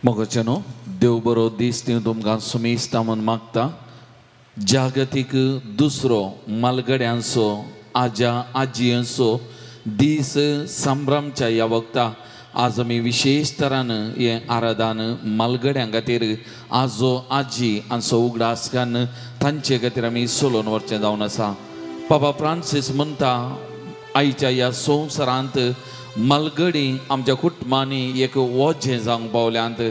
मोगाच्यानो देव बरो दीस दिवं तुमकां सुमेस्ता म्हूण मागता. जागतीक दुसरो मालगड्यांचो आजा आजयांचो दीस संभ्रमच्या ह्या वखता आज आमी विशेश तरान हें आराधन मालगड्यां खातीर आजो आजी हांचो उगडास घालून तांचे खातीर आमी सोलोवन व्हरचें जावन आसा. बाबा फ्रांसीस म्हणटा आयच्या ह्या संवसारांत मालगडी आमच्या कुटुंबांनी एक वजें जावंक पावल्यांत.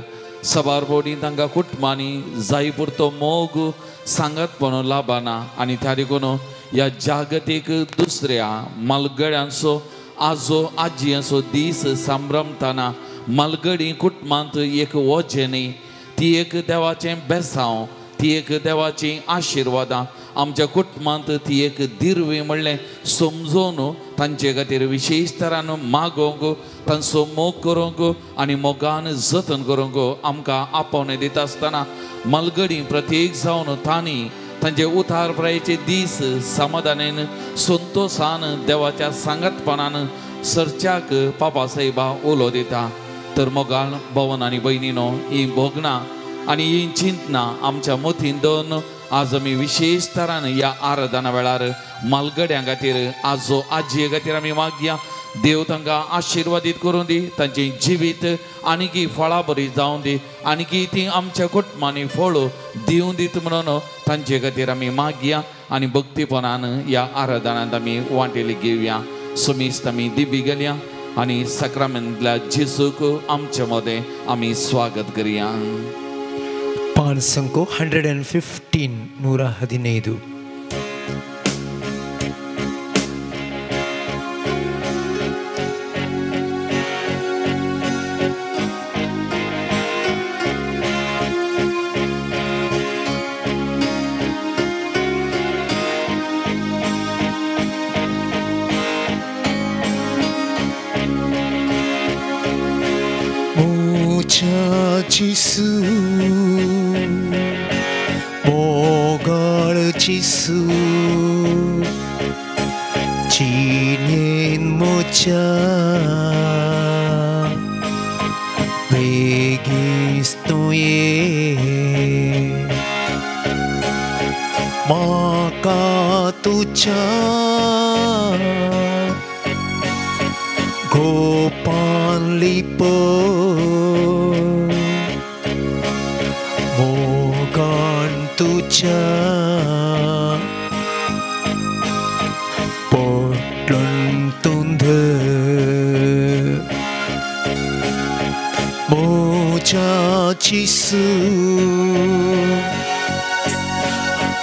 सबार बोडी तांकां कुटुंबांनी जाय पुरतो मोग सांगातपण लाबना आनी त्या देखून ह्या जागतीक दुसऱ्या मालगड्यांचो आजो आजयांचो दीस संभ्रमतना मालगडी कुटुंबांत एक वजें न्ही, ती एक देवाचें बेसांव, ती एक देवाची आशिर्वादां आमच्या कुटुंबांत ती एक दिरवी म्हणलें समजून तांचे खातीर विशेश तरान मागोवंक तांचो मोग करूंक आनी मोगान जतन करूंक आमकां आपोवणें दिता आसतना मालगडी प्रत्येक जावन तांणी तांचे उतार प्रायेचे दीस समाधानेन संतोशान देवाच्या सांगातपणान सरच्याक पापा साहेबा उलो दिता. तर मोगाळ भवन आनी भयणीनो ही भोगणां आनी ही चिंतना आमच्या मतीन दवरून आज आमी विशेश तरान ह्या आराधना वेळार मालगड्यां खातीर आजो आजये खातीर आमी मागया. देव तांकां आशिर्वादीत करूं दी, तांचें जिवीत आनीकी फळां बरी जावं दी, आनीकी ती आमच्या कुटुंबांनी फळ दिवं दीत म्हणून तांचे खातीर आमी मागया आनी भक्तीपणान ह्या आराधनांत आमी वांटेली घेवया. सुमिस्त आमी दिबी गेल्या आनी साक्रामेंतल्या जेजूक आमचे मदें आमी स्वागत करया. पान संख्या 115 115. Jisu, mogal Jisu, chinyen mocha, vegistoye, maka tucha, gopan lipo. Tucha potlon tundhe mocha chisu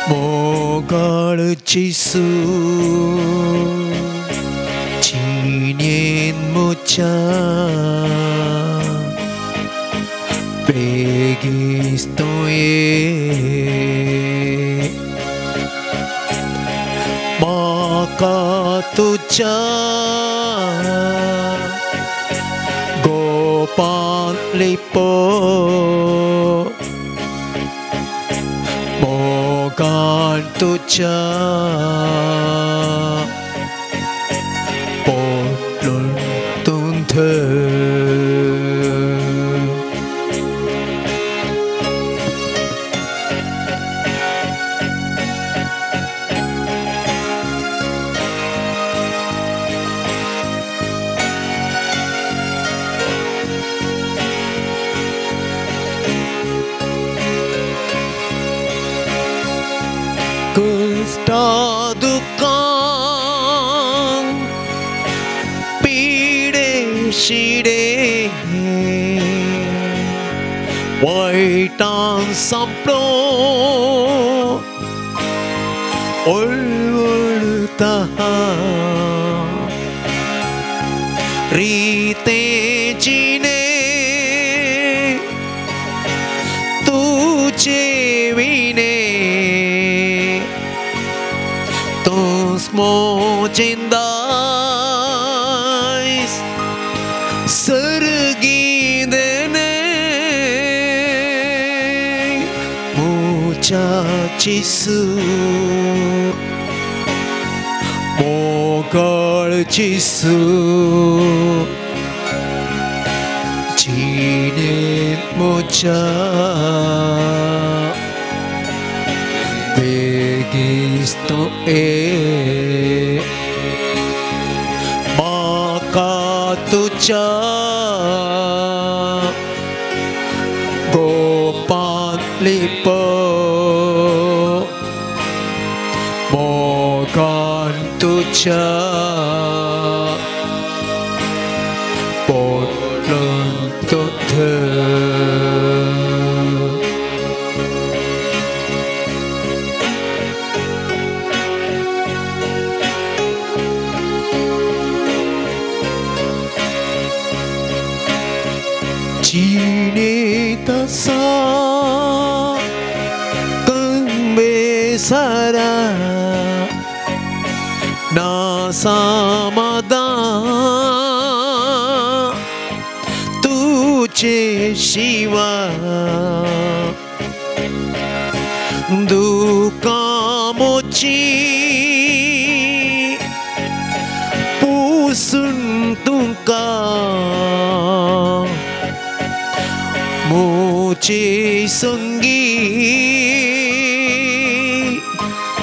mogal chisu chinyen mocha pegistoye maka tucha gopan lipo mogan tucha potlon tunthe. Dukan pide shide waitan samplo olta rite jine tujhe vine mojindais sargidene mocha chisu mogal chisu जिणेंत म्हज्या बेगीच तूं ये म्हाका तुज्या गोपांत लिपय मोगान तुज्या पोटलून तूं धर. जिणेंत आसा कंबेसारा ना समाधान तुजे शिवा दुकां म्हजी पुसून तुका म्हजे संगी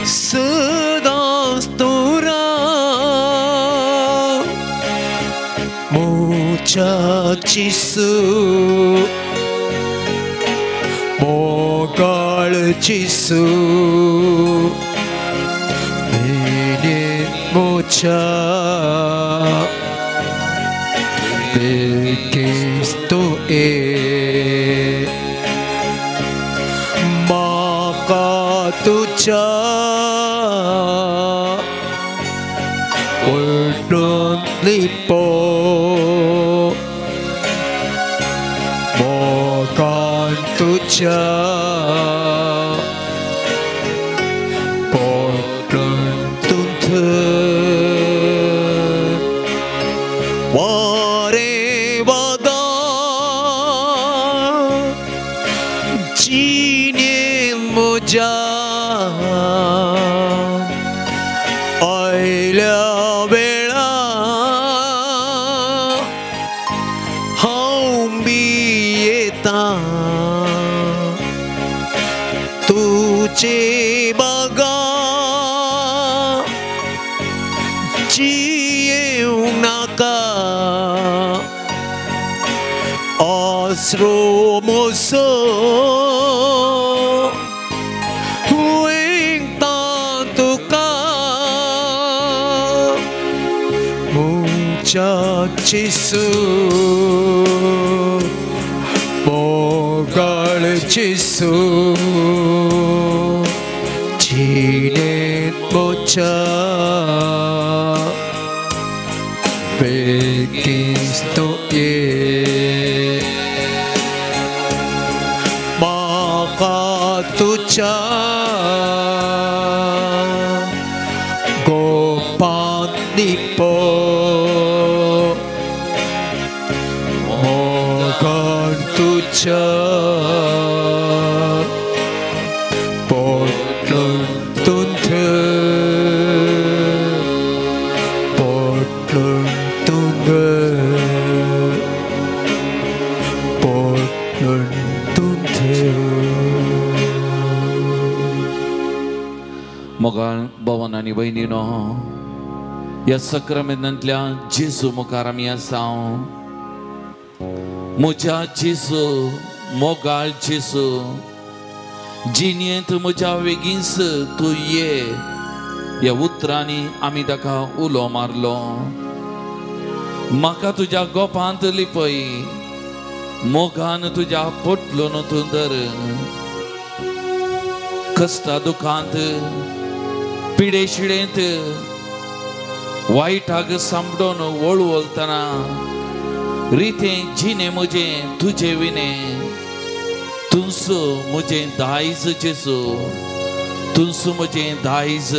सदांच तूं राव म्हज्या जेजू मोगाळ जेजू जिणेंत म्हज्या बेगीच तूं ये म्हाका तुज्या पोटलून लिपय मोगान तुज्या पोटलून तूं धर. वारें वादळ जिणेंत म्हज्या आयल्या वेळा हांव भियेतां तुजे बागा जियेवंक नाका आसरो म्हजो वयता तुका म्हज्या जेजू मोगाळ जेजू जिणेंत म्हज्या बेगीच तूं ये म्हाका तुज्या गोपांत लिपय मोगान तुज्या पोटलून तूं धर पोटलून तूं धर पोटलून तूं धर. मोगाळ भवन आनी भयणीनो ह्या सक्रामेंतांतल्या जेजू मुखार आमी आसा. म्हज्या जेजू मोगाळ जेजू जिणेंत म्हज्या वेगींच तूं ये ह्या उतरांनी आमी ताका उलो मारलो. म्हाका तुज्या गोपांत लिपय मोगान तुज्या पोटलून तूं धर. कश्टा दुखांत पिडे शिडेंत वायटाक सांबडोन वळवळतना रितें जिणें म्हजें तुजे विणें तुंसो म्हजें दायज जेजू तुंसो म्हजें दायज.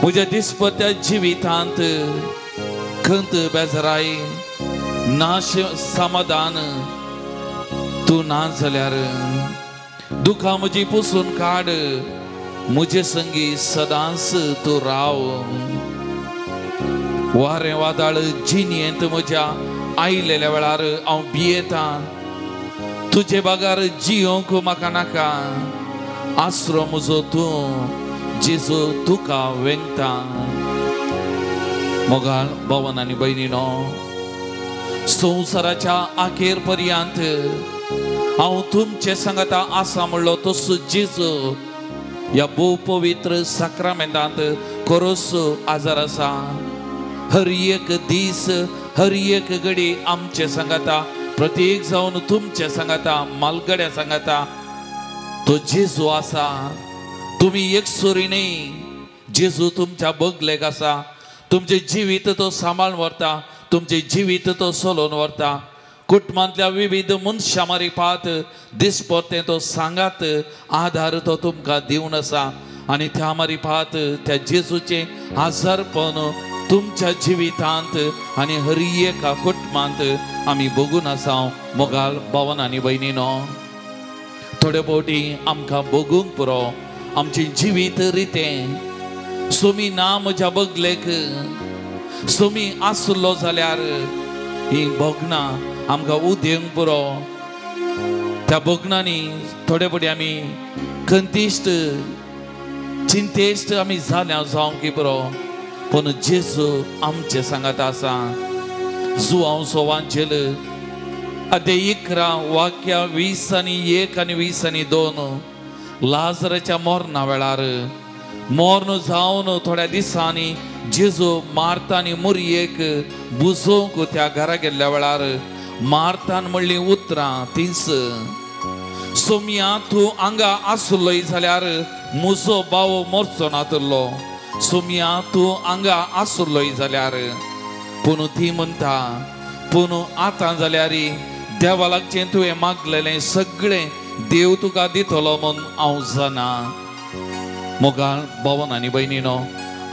म्हज्या दिसपत्या जिवितांत खंत बेजराय नाश समाधान तूं ना जाल्यार दुखां म्हजी पुसून काड म्हजे संगी सदांच तूं राव. वारें वादळ जिणेंत म्हज्या आयलेल्या वेळार हांव भियेतां, तुजे बगर जियोंक म्हाका नाका, आसरो म्हजो तूं जेजू तुका वेंगता। मोगाळ भावन आनी भयणीनो, संवसाराच्या आखेर पर्यंत हांव तुमचे सांगता आसा म्हणलो तसो जेजू ह्या भोव पवित्र साक्रामेंतांत खरोच आजार आसा। हर एक दीस हर एक घडी आमचे सांगता, प्रत्येक जावन तुमचे सांगता, मालगड्या सांगता तो जेजू आसा। तुमी एकसुरी न्ही, जेजू तुमच्या बगलेक आसा, तुमचें जिवीत तो सांबाळून व्हरता, तुमचें जिवीत तो चलोवन व्हरता। कुटुंबांतल्या विविध मनशां मारिपात दिसपट्टें तो सांगात आधार तो तुमकां दिवन आसा आनी त्या मारिपात त्या जेजूचें आजारपण तुमच्या जिवितांत आनी हर एका कुटुंबांत आमी भोगून आसा। मोगाल भावन आनी भयणीनो, थोडे फावटी आमकां भोगूंक पुरो आमचें जिवीत रितें। सोमी ना म्हज्या बगलेक, सोमी आसलो जाल्यार ही भोगणां आमकां उदेवंक पुरो। त्या भोगणांनी थोडे फावटी आमी खंतिश्ट चिंतेश्ट आमी जाल्या जावंक पुरो, पूण जेजू आमचे सांगात आसा। जुआंव सोवांचेल अध्याय 11 वाक्या 20 आनी 1 आनी 20 आनी 2, लाजराच्या मरणा वेळार मर्ण जावन थोड्या दिसांनी जेजू मार्ता आनी मुरयेक बुजोवंक त्या घरा गेल्ल्या वेळार मार्तान म्हणलीं उतरां तींच, सोमया तूं हांगा आसलोय जाल्यार म्हजो भाव मरचो नातलो, सोमया तूं हांगा आसलोय जाल्यार। पूण ती म्हणटा, पूण आतां जाल्यार देवा लागचें तुवें मागलेलें सगळें देव तुका दितलो म्हूण हांव जाणा। मोगाळ भावन आनी भयणीनो,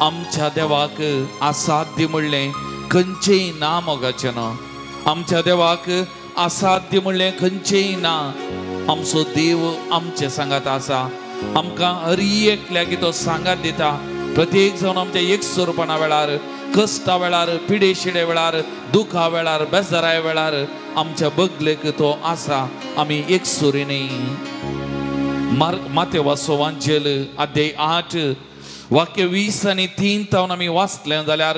आमच्या देवाक असाध्य म्हणलें खंयचेंय ना। मोगाचें न्हू, आमच्या देवाक असाध्य म्हणलें खंयचेंय ना। आमचो देव आमचे सांगात आसा, आमकां हर एकल्याक तो सांगात दिता। प्रत्येक जावन आमच्या एकसुरपणा वेळार, कश्टा वेळार, पिडेशिडे वेळार, दुखा वेळार, बेजाराय वेळार आमच्या बगलेक तो आसा, आमी एकसुरी न्ही। मातेवाचो वांजेल अध्याय 8 वाक्य 20 आनी 3 तावन आमी वाचलें जाल्यार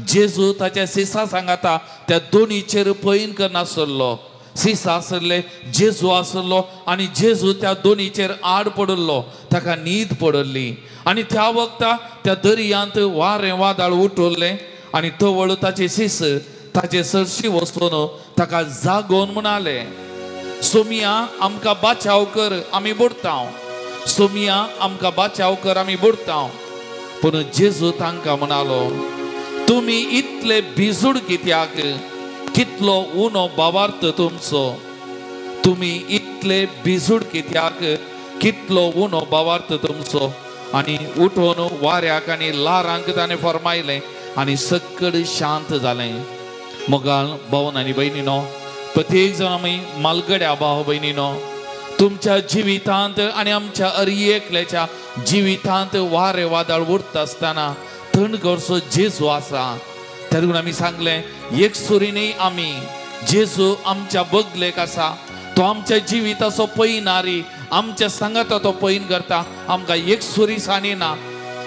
जेजू ताच्या सिसा सांगाता त्या दोनीचेर पैन करनासलो। सिसा आसले, जेजू आसलो आनी जेजू त्या दोनीचेर आड पडिल्लो, ताका न्हीद पडिल्ली आनी त्या वखता त्या दर्यांत वारें वादळ उठवल्लें आनी तवळ ताचे सीस ताचे सरशी वचून ताका जागोवन म्हणाले, सोमिया आमकां बाचाव कर, आमी बुडता, सोमिया आमकां बाचाव कर, आमी बुडता। पूण जेजू तांकां म्हणालो, तुमी इतले भिजूड कित्याक, कितलो उणो भावार्थ तुमचो, तुमी इतले भिजूड कित्याक, कितलो उणो भावार्थ तुमचो। आनी उठोवन वाऱ्याक आनी ल्हारांक ताणें फरमायलें आनी सकड शांत जालें। मोगाळ भावन आनी भयणीनो, प्रत्येक जाण आमी मालगड्या भाव भयणीनो, तुमच्या जिवितांत आनी आमच्या हर एकल्याच्या जिवितांत वारें वादळ उरता आसतना थंड करचो जेजू आसा। त्या देखून आमी सांगलें एकसुरी न्ही आमी, जेजू आमच्या बगलेक आसा, तो आमच्या जिविताचो पयनारी, आमच्या सांगाता तो पैन करता, आमकां एकसुरी सांडिना।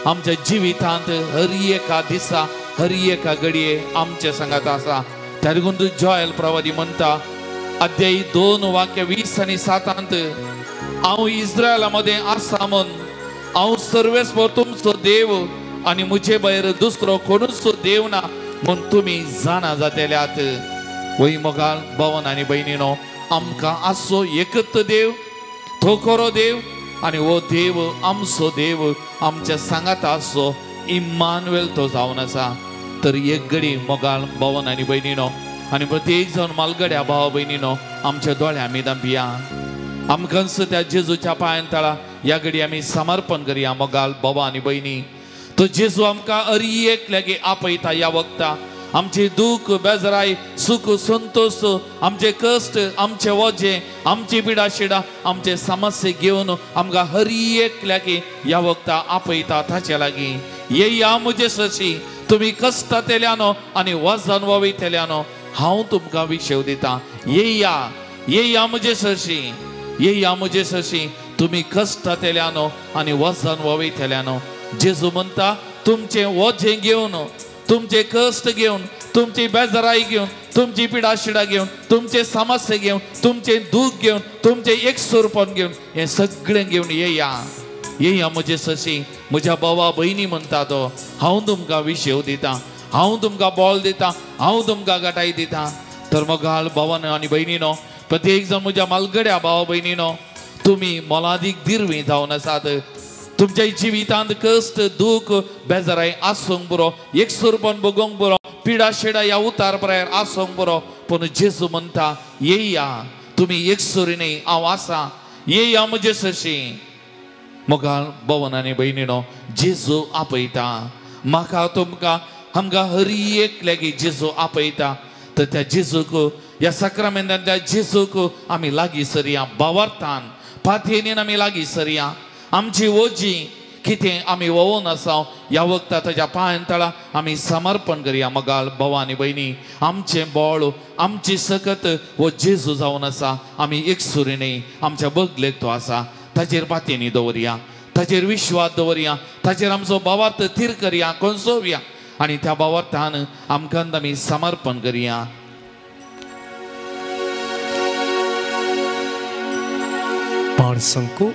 आमच्या जिवितांत हर एका दिसा हर एका घडये आमच्या सांगाता आसा। त्या देखून तूं जॉयल प्रवादी म्हणटा अध्याय 2 वाक्य 20 आनी 7, हांव इस्रायला मदें आसा म्हूण हांव सर्वेस्पर तुमचो देव आनी म्हजे भायर दुसरो कोणूच देव ना म्हूण तुमी जाणा जातेल्यात। वय मोगाळ भावन आनी भयणीनो, आमकां आसो एकच देव, तो खरो देव आनी हो देव आमचो देव आमच्या सांगाता आसचो इम्मानुएल तो जावन आसा। तर एक घडी मोगाळ भावन आनी भयणीनो आनी प्रत्येक जावन मालगड्या भाव भयणीनो, आमच्या दोळ्या आमी दांपिया, आमकां त्या जेजूच्या पांयान तळा ह्या घडी आमी समर्पण करया। मोगाळ भावा आनी भयणी, तो जेजू आमकां हर एकल्याक आपयता ह्या वखता। आमचे दुःख बेजराय, सुख संतोष, आमचे कश्ट, आमचे वजें, आमची पिडा शिडा, आमचे समस्ये घेवन आमकां हर एकल्याक ह्या वखता आपयता ताचे लागीं। येया म्हजे सशी तुमी कश्टांतल्यानो आनी वजन वयतल्यानो, हांव तुमकां विशेव दिता. येया येया म्हजे सरशी, येया म्हजे सरशी, तुमी कश्टांतल्यानो आनी वजन वयतल्यानो. जेजू म्हणटा तुमचें वजें घेवन, तुमचे कश्ट घेवन, तुमची बेजाराय घेवन, तुमची पिडाशिडा घेवन, तुमचे समस्या घेवन, तुमचें दूख घेवन, तुमचें एकसुरपण घेवन, हें सगळें घेवन येया येया म्हजे सरशी. म्हज्या भावा भयणी म्हणटा तो, हांव तुमकां विशेव दिता, हांव तुमकां बॉल दिता, हांव तुमकां गटाय दिता. तर मोगाळ भावानो आनी भयणीनो, प्रत्येक जाण म्हज्या मालगड्या भावा भयणीनो, तुमी मोलादीक दिरवी जावन आसात. तुमच्या जिवितांत कश्ट दूख बेजाराय आसूंक बरो, एकसुरपण भोगोवंक बरो, पिडा शिडा ह्या उतार प्रायर आसूंक बरो, पूण जेजू म्हणटा येया, तुमी एकसुरी न्ही, हांव आसा, येया म्हजे सरशी. मोगाळ भवन आनी भयणीनो, जेजू आपयता म्हाका तुमकां, आमकां हरी एकल्याक जेजू आपयता. तर त्या जेजूक, ह्या साक्रामेंतांतल्या जेजूक आमी लागीं सरया, भावार्थान पातयेन आमी लागीं सरया. आमची वजी कितें आमी वोवन आसा ह्या वखदा ताच्या पांयां तळा आमी समर्पण करया. मोगाळ भावा आनी भयणी, आमचें बळ, आमची सकत हो जेजू जावन आसा. आमी एकसुरी न्ही, आमच्या बगलेक तो आसा. ताचेर पातयेनी दवरया, ताचेर विश्वास दवरया, ताचेर आमचो भावार्थ थीर करया, कोनसोवया आनी त्या भावार्थान आमकां आमी समर्पण करया. ಪಾಣಸಂಕು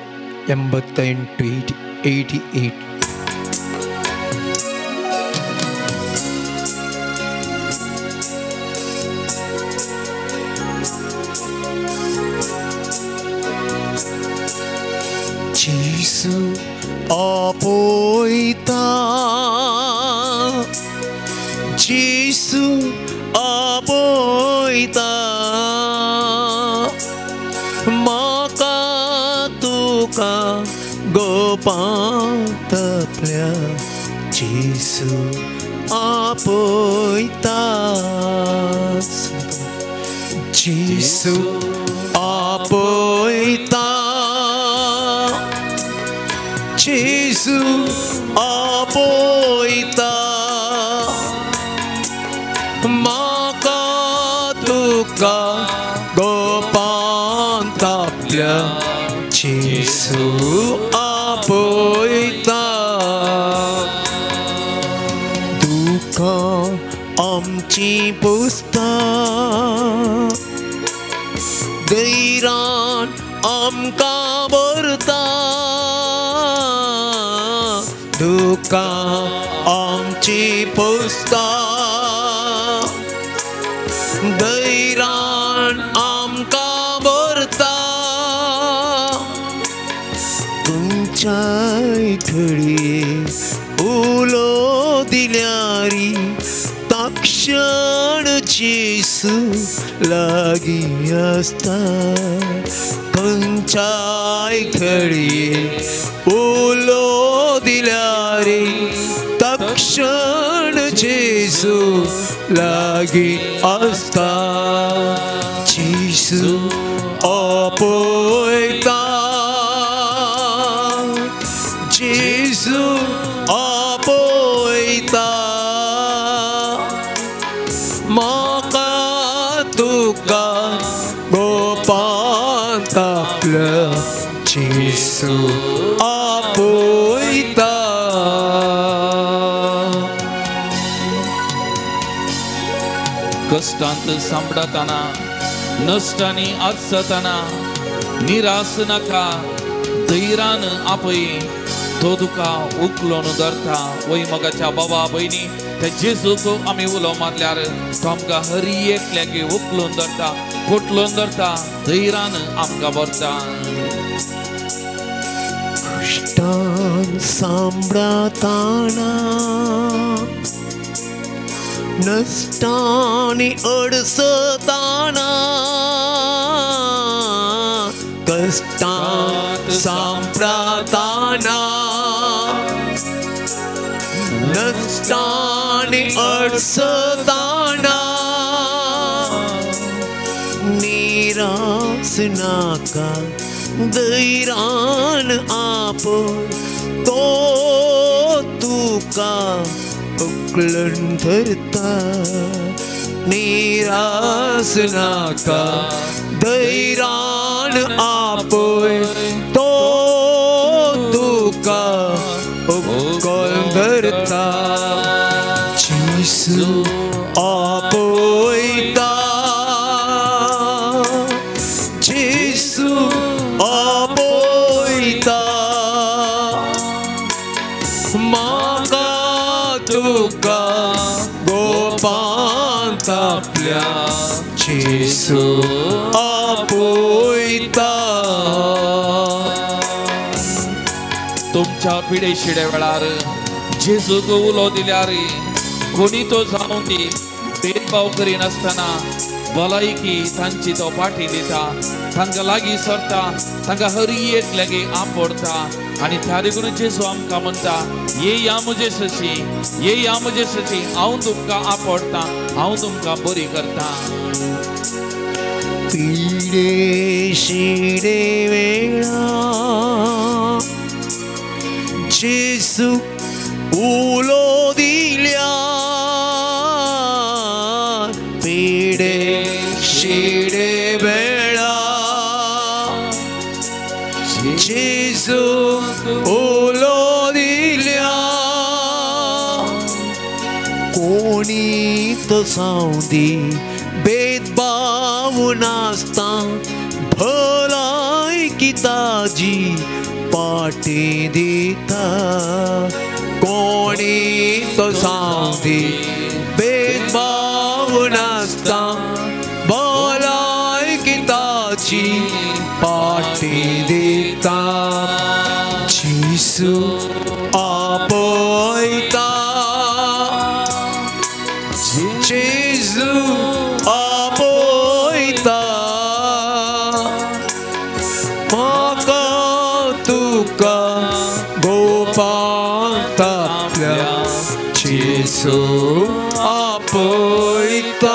88 88. जेजू आपयता, जेजू आपयता, म्हाका तुका गोपांतल्या जेजू आपयता, जेजू आपयता, जेजू आपयता, म्हाका तुका गोपांतल्या जेजू आपयता. दुखां आमचीं पुसता, दैरान आमकां भरता, दुखां आमचीं पुसता, दैरान आमकां भरता. तुमच्याय घडये उलो दिल्यारी तक्षण जेजू लागीं आसता, खंयच्याय घडये उलो दिल्यारी तक्षण जेजू लागीं आसता. जेजू आपयता, जेजू आपयता, म्हाका तुका गोपांतल्या जेजू आपयता. कश्टांत सांपडटाना, नश्टांनी आसतना निराश नाका, धैर्यान आपय, तो तुका उखलून धरता. वय मोगाच्या बाबा भयणी, त्या जेजूक आमी उलो मारल्यार तो आमकां हरी एकल्याक उखलून धरता, पोटलून धरता, धैर्यान आमकां भरता. कश्टान सांबळाताना, नश्टांनी अडसताना, कश्टान सांबळाताना, नश्टांनी अडसताना, निराश नाका, धैर्यान आपय, तो तुका उखलून धरता, निरास नाका धैर्यान आपय तो तुका उकल धरता जेसू आपयता जेसू आपयता म्हाका तुका गोपांत आपल्या जेसू आपयता. तुमच्या पिडे शिडे वेळार जेजूक उलो दिल्यार कोणी तो जावं दी भेदभाव करिनासतना भलायकी तांची तो फाटी दिता, तांकां लागीं सरता, तांकां हर एक लागीं आपडता. आनी त्या देखून जेजू आमकां म्हणटा, येया म्हजे सशी, येया म्हजे सशी, हांव तुमकां आपडटा, हांव तुमकां बरी करता. पिडे शिडे वेळा जेजू उलो दिल्या पिडे शिडे वेळा जेजू उलो दिल्या कोणी तो जावं दी भेदभाव नासता भलायकी ताजी पाटी दिता कोणी तो जावं दी भेदभाव नासता भलायकी ताजी पाटी दिता जेसू आपयता जेसू आपयता म्हाका तुका गोपांत आपल्या जेसू आपयता.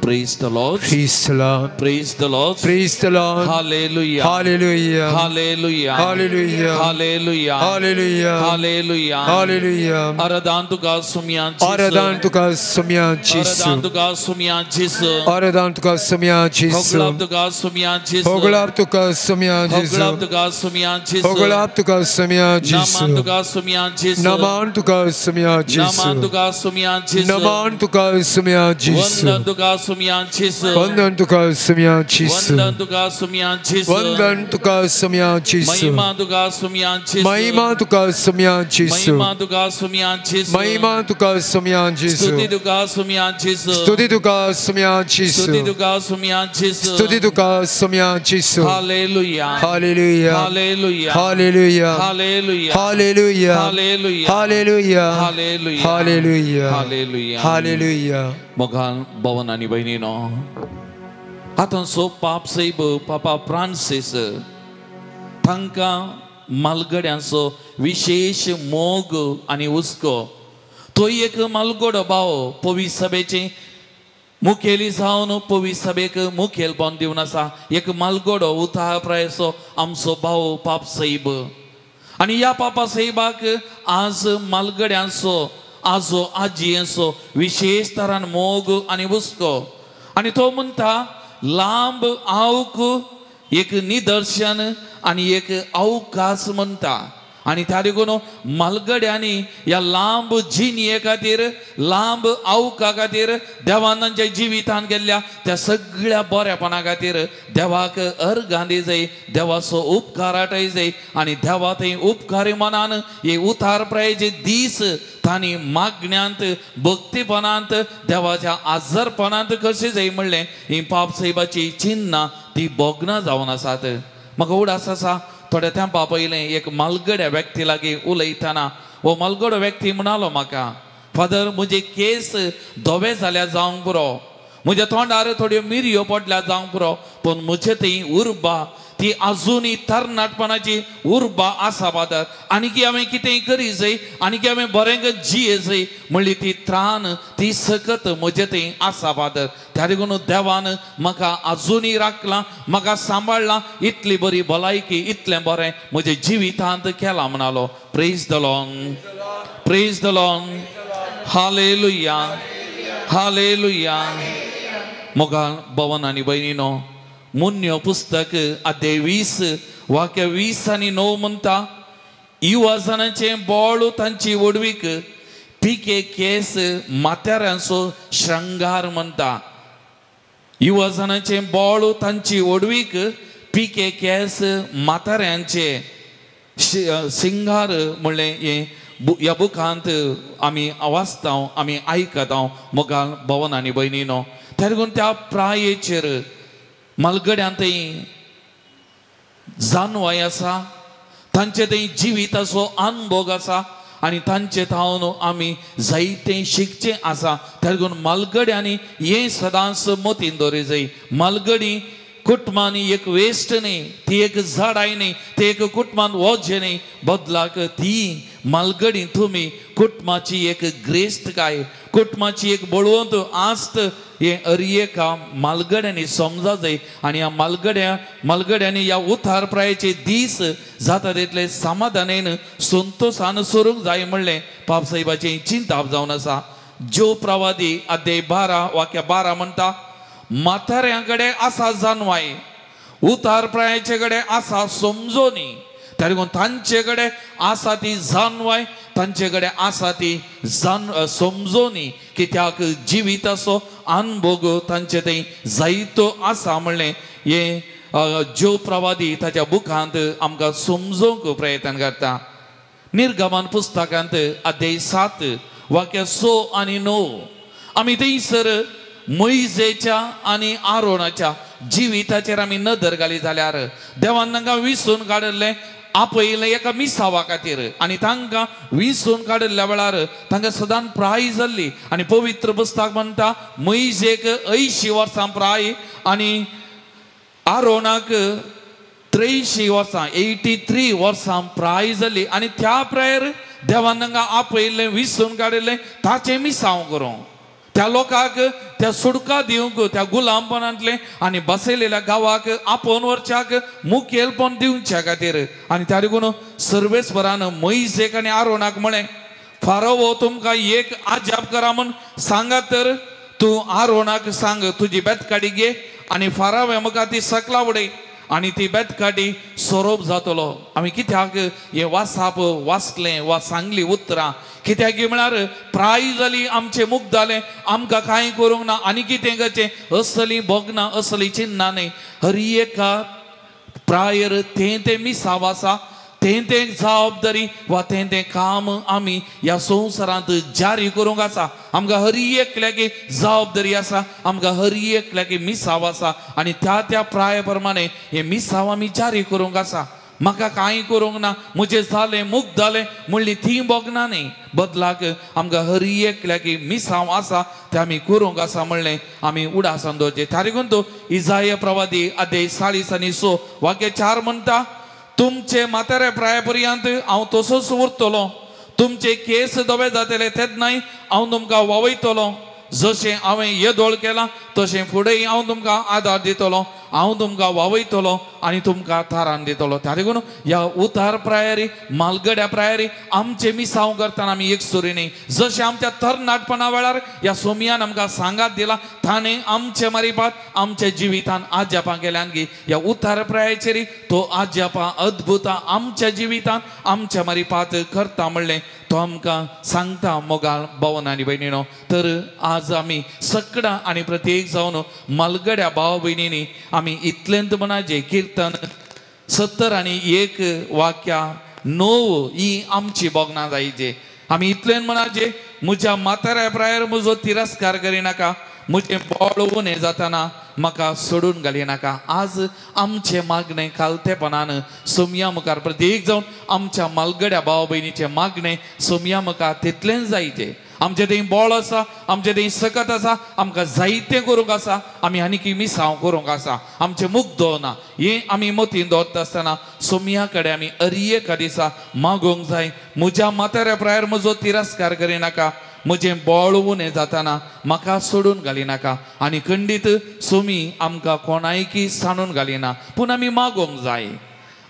Praise the Lord. Praise the Lord. Praise the Lord. Praise the Lord. Hallelujah. Hallelujah. Hallelujah. Hallelujah. Hallelujah. Hallelujah. Hallelujah. Hallelujah. आराधन तुका सुम्या जेसू. आराधन तुका सुम्या जेसू. आराधन तुका सुम्या जेसू. आराधन तुका सुम्या जेसू. होगलाब तुका सुम्या जेसू. होगलाब तुका सुम्या जेसू. होगलाब तुका सुम्या जेसू. होगलाब तुका सुम्या जेसू. नमान तुका सुम्या जेसू. नमान तुका सुम्या जेसू. नमान तुका सुम्या जेसू. नमान तुका सुम्या जेसू. वंदन तुका सुम्या जेसू. वंदन तुका सुम्या जेसू. वंदन तुका सुम्या जेसू. वंदन तुका सुम्या जेसू. महिमा तुका सुम्या जेसू. महिमा तुका सुम्या जेसू. महिमा तुका सुम्या जेसू. महिमा तुका सुम्या जेसू. स्तुति तुका सुम्या जेसू. स्तुति तुका सुम्या जेसू. स्तुति तुका सुम्या जेसू. स्तुति तुका सुम्या जेसू. Hallelujah. Hallelujah. Hallelujah. Hallelujah. Hallelujah. Hallelujah. Hallelujah. Hallelujah. Hallelujah. Hallelujah. Hallelujah. Hallelujah. मोगान भवन आनी भयणीनो, आतांचो पाप सैब पापा फ्रांसीस तांकां मालगड्यांचो विशेश मोग आनी हुस्को. तो एक मालगडो भाव पवी सभेचे मुखेली जावन पवी सभेक मुखेलपण दिवन आसा. एक मालगडो उतार प्रायचो आमचो भाव पाप सैब. आनी ह्या पापा सैबाक आज मालगड्यांचो आजो आजयेचो विशेश तरान मोग आनी हुस्को. आनी तो म्हणटा, लांब आवक एक निदर्शन आनी एक अवकाश म्हणटा. आनी त्या देखून मालगड्यांनी ह्या लांब जिणये खातीर, लांब आवका खातीर, देवान तांच्या जिवितान केल्ल्या त्या सगळ्या बऱ्यापणा खातीर देवाक अर्गां दिजाय, देवाचो उपकार आटय जाय. आनी देवा थंय उपकारी मनान हे उतार प्रायचे दीस तांणी मागण्यांत, भक्तीपणांत, देवाच्या आजरपणांत कशें जाय म्हणलें ही पाप साहेबाची चिन्नां ती भोगनां जावन आसात. म्हाका उडास आसा थोड्या तेंपा पयलें एक मालगड्या व्यक्ती लागीं उलयतना हो मालगडो व्यक्ती म्हणालो म्हाका, फादर म्हजे केस धवे जाल्यार जावंक पुरो, म्हज्या तोंडार थोड्यो मिरयो पडल्यार जावंक पुरो, पूण म्हजे थंय उर्बा ती आजुनूय तरणाटपणाची उर्बा आसा फादर. आनीकी हांवें कितेंय करी जाय, आनीकी हांवें बरें जिये जाय म्हणली ती त्राण, ती सकत म्हजे थंय आसा फादर. त्या देखून देवान म्हाका आजुनूय राखलां, म्हाका सांबाळ्ळां, इतली बरी भलायकी, इतलें बरें म्हज्या जिवितांत केलां म्हणालो. Praise the Lord. Praise the Lord. Hallelujah, hallelujah. मोगाळ भवन आनी भयणीनो, मुन्यो पुस्तक अध्याय 20 वाक्य 20 आनी 9 म्हणटा, युवाजनांचें बोळ तांची व्हडवीक, पिके केस म्हाताऱ्यांचो श्रंगार म्हणटा. युवाजनांचें बोळ तांची व्हडवीक, पिके केस म्हाताऱ्यांचे सिंगार म्हणलें हें ह्या बुकांत आमी वाचता, आमी आयकता. मोगाळ भवन आनी भयणीनो, त्या लागून त्या प्रायेचेर मालगड्यांतय जानवाय आसा, तांचे थंय जिविताचो अनभोग आसा आनी तांचे थावन आमी जायतें शिकचें आसा. त्या लागून मालगड्यांनी हें सदांच मतीन दवरी जाय. मालगडी कुटुंबांनी एक वेस्ट न्ही, ती एक झाडाय न्ही, ती एक कुटुंबान वजें न्ही, बदलाक ती मालगडी तुमी कुटुंबाची एक ग्रेस्तकाय, कुटुंबाची एक बळवंत आस्त हें अरयेका मालगड्यांनी समजा जाय. आनी ह्या मालगड्यांनी ह्या उतार प्रायेचे दीस जाता तितले समाधानेन संतोशान सरूंक जाय म्हणलें पापसाहेबाचें चिंताप जावन आसा. ज्यो प्रवादी अध्याय 12 वाक्य 12 म्हणटा, म्हाताऱ्यां कडेन आसा जानवाय, उतार प्रायेचे कडेन आसा समजोनी. त्या लागून तांचे कडेन आसा ती जानवाय, तांचे कडेन आसा ती समजोनी, कित्याक जिविताचो अनभोग तांचे थंय जायतो आसा म्हणलें हें ज्यो प्रवादी ताच्या बुकांत आमकां समजोवंक प्रयत्न करता. निर्गमन पुस्तकांत अध्याय 7 वाक्य 6 आनी 9 आमी थंयसर मोयजेच्या आनी आरोनाच्या जिविताचेर आमी नदर घाली जाल्यार देवान तांकां विसून काडिल्लें, आपयलें एका मिसावा खातीर आनी तांकां विसून काडिल्ल्या वेळार तांकां सदांच प्राय जाल्ली. आनी पवित्र पुस्तक म्हणटा मोयजेक 80 वर्सां प्राय आनी आरोनाक 83 वर्सां, 83 वर्सां प्राय जाली. आनी त्या प्रायर देवान तांकां आपयलें, विसून काडिल्लें ताचें मिसांव करूंक, त्या लोकांक त्या सुडका दिवंक, त्या गुलामपणांतलें आनी बसयलेल्या गांवाक आपोवन व्हरच्याक मुखेलपण दिवच्या खातीर. आनी त्या लागून सर्वेस्परान मोयजेक आनी आरोनाक म्हळें, फारोवो तुमकां एक आजाप करा म्हूण सांगात तर तूं आरोनाक सांग, तुजी बेतकाडी घे आनी फारावे मुखार ती सकला उडय आनी ती बेतकाडी सोरोप जातलो. आमी कित्याक हें वासाप वाचलें वा सांगली उतरां, कित्याक म्हळ्यार प्राय जाली, आमचें मुख जालें, आमकां कांय करूंक ना आनी कितें करचें असली भोगना, असली चिन्नां न्ही. हर एका प्रायर तें तें मिसाव आसा, तें तें जबाबदारी वा तें तें काम आमी ह्या संवसारांत जारी करूंक आसा. आमकां हर एकल्याक जबाबदारी आसा, आमकां हर एकल्याक मिसाव आसा आनी त्या त्या प्राय प्रमाणे हें मिसाव आमी जारी करूंक आसा. म्हाका कांय करूंक ना, म्हजें जालें, मुख जालें म्हणली ती भोगना न्ही, बदलाक आमकां हर एकल्याक मिसांव आसा तें आमी करूंक आसा म्हणलें आमी उडासान दवरचें. त्या लागून तो इजाय प्रवादी अध्याय 40 आनी 6 वाक्य 4 म्हणटा, तुमचे म्हातारे प्राय पर्यंत हांव तसोच उरतलो, तुमचे केस धवे जातले तेन्नाय हांव तुमकां वावयतलो, जशें हांवें येदोळ केलां तशें फुडेंय हांव तुमकां आदार दितलो, हांव तुमकां वावयतलो आनी तुमकां थारान दितलो. त्या लागून ह्या उतार प्रायरी मालगड्या प्रायरी आमचे मिसांव करतना आमी एक सुरी न्ही, जशें आमच्या तरणाटपणा वेळार ह्या सोमयान आमकां सांगात दिला, ताणें आमचे मारिपात आमच्या जिवितान आज्यापां केल्यान की ह्या उतार प्रायाचेर तो आज्यापां अद्भुतां आमच्या जिवितान आमच्या मारिपात करता म्हणलें तो आमकां सांगता. मोगाळ भावन आनी भयणीनो, तर आज आमी सगळ्यां आनी प्रत्येक जावन मालगड्या भाव भयणींनी आमी इतलेंत म्हणाचे किर्तन 70 आनी 1 वाक्या 9 ही आमची भोगणां जायचे. आमी इतलेंत म्हणाचे, म्हज्या म्हाताऱ्या प्रायर म्हजो तिरस्कार करिनाका, म्हजें बोळ उणें जातना म्हाका सोडून घालिनाका. आज आमचें मागणें खालतेपणान सोमया मुखार प्रत्येक जावन आमच्या मालगड्या भाव भयणीचें मागणें सोमया मुखार तितलेंच जायचें. आमचें थंय बोळ आसा, आमचें थंय सकत आसा, आमकां जायतें करूंक आसा, आमी आनीक मिसांव करूंक आसा, आमचें मुख दवरना. हें आमी मतीन दवरता आसतना सोमया कडेन आमी अरयेका दिसा मागूंक जाय, म्हज्या म्हाताऱ्या प्रायर म्हजो तिरस्कार करिनाका, म्हजें बोळ उणें जातना म्हाका सोडून घालिनाका. आनी खंडीत सोमी आमकां कोणायकी सांडून घालिना, पूण आमी मागोंक जाय.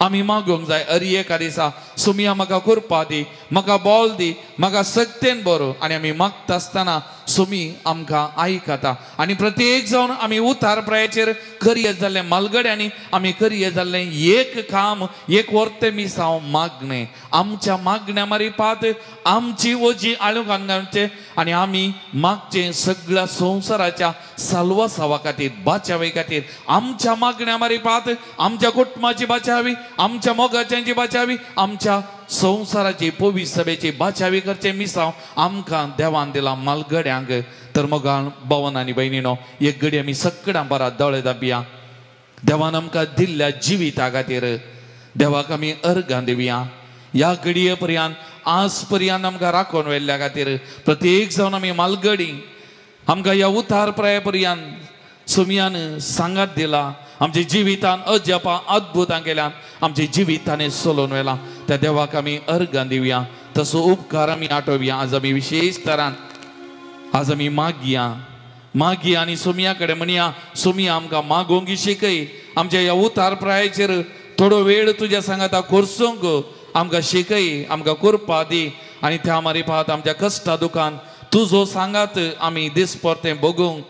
आमी मागूंक जाय अरी एका दिसा सुमिया म्हाका कुरपा दी, म्हाका बोल दी, म्हाका सक्तेन बरो. आनी आमी मागता आसतना सुमी आमकां आयकता. आनी प्रत्येक जावन आमी उतार प्रायेचेर करये जाल्लें मालगड्यांनी आमी करये जाल्लें एक काम, एक वर्ते मिसांव मागणें. आमच्या मागण्या मारिपात आमची ओजी आळूंक घालचें आनी आमी मागचें सगळ्या संवसाराच्या साल्वासावा खातीर, बाचावे खातीर. आमच्या मागण्या मारिपात आमच्या कुटुंबाची बाचावी, आमच्या मोगाच्यांची बाचावी, आमच्या संवसाराची पवित्र सभेची बाचावी करचें मिसांव आमकां देवान दिला मालगड्यांक. तर मोगान भवन आनी भयणीनो, एक घडी आमी सगळ्यां बरा दोळे दाबया. देवान आमकां दिल्ल्या जिविता खातीर देवाक आमी अर्गां दिवया. ह्या घडये पर्यंत आज पर्यंत आमकां राखून व्हेल्ल्या खातीर प्रत्येक जावन आमी मालगडी आमकां ह्या उतार प्राये पर्यंत सुमयान सांगात दिला. आमच्या जिवितान अजापां अद्भुतां केल्यान, आमच्या जिवितान सोलोवन व्हेलां. त्या देवाक आमी अर्गां दिवया, तसो उपकार आमी आठोवया. आज आमी विशेश तरान आज आमी मागया मागया आनी सुमया कडेन म्हणया, सुमया आमकां मागोवंक शिकय. आमच्या ह्या उतार प्रायेचेर थोडो वेळ तुज्या सांगाता कोर्सूंक आमकां शिकय, आमकां करपा दी. आनी त्या मारिपात आमच्या कश्टा दुकान तुजो सांगात आमी दीस परतें भोगूंक,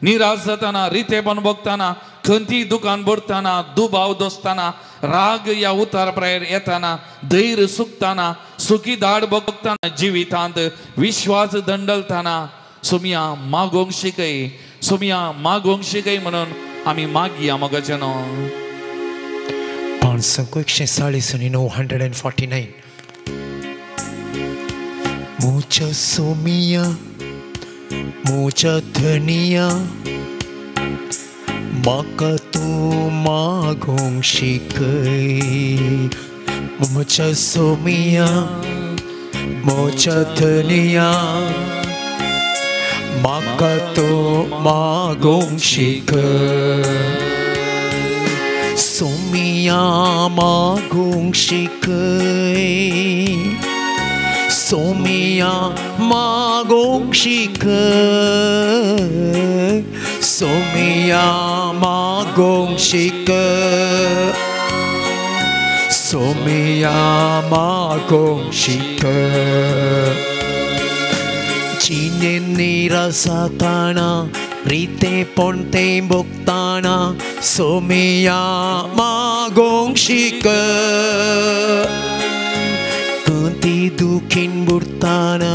निराश जाताना, रितेपण भोगताना, खंती दुकान भरताना, दुबाव दोसताना, राग ह्या उतार प्रायेर येताना, धैर्य सुकताना, सुखी दाड भोगताना, जिवितांत विश्वास दंडलताना सुमया मागोवंक शिकय, सुमया मागोवंक शिकय म्हणून आमी मागया मोगाचें न्हू. 540 आनी 949. मोच्या सोमिया मोच्या धनिया म्हाका तूं मागोवंक शिकय. मोच्या सोमिया मोच्या धनिया म्हाका तूं मागोवंक शिकय. सोमिया मागोवंक शिकय, सोमिया मागोवंक शिकय, सोमिया मागोवंक शिकय, सोमिया मागोवंक शिकय. जिणेंत निरासाताना रितेपण तें भोगताना सोमिया मागोवंक शिकय. कंती दुखीन बुडताना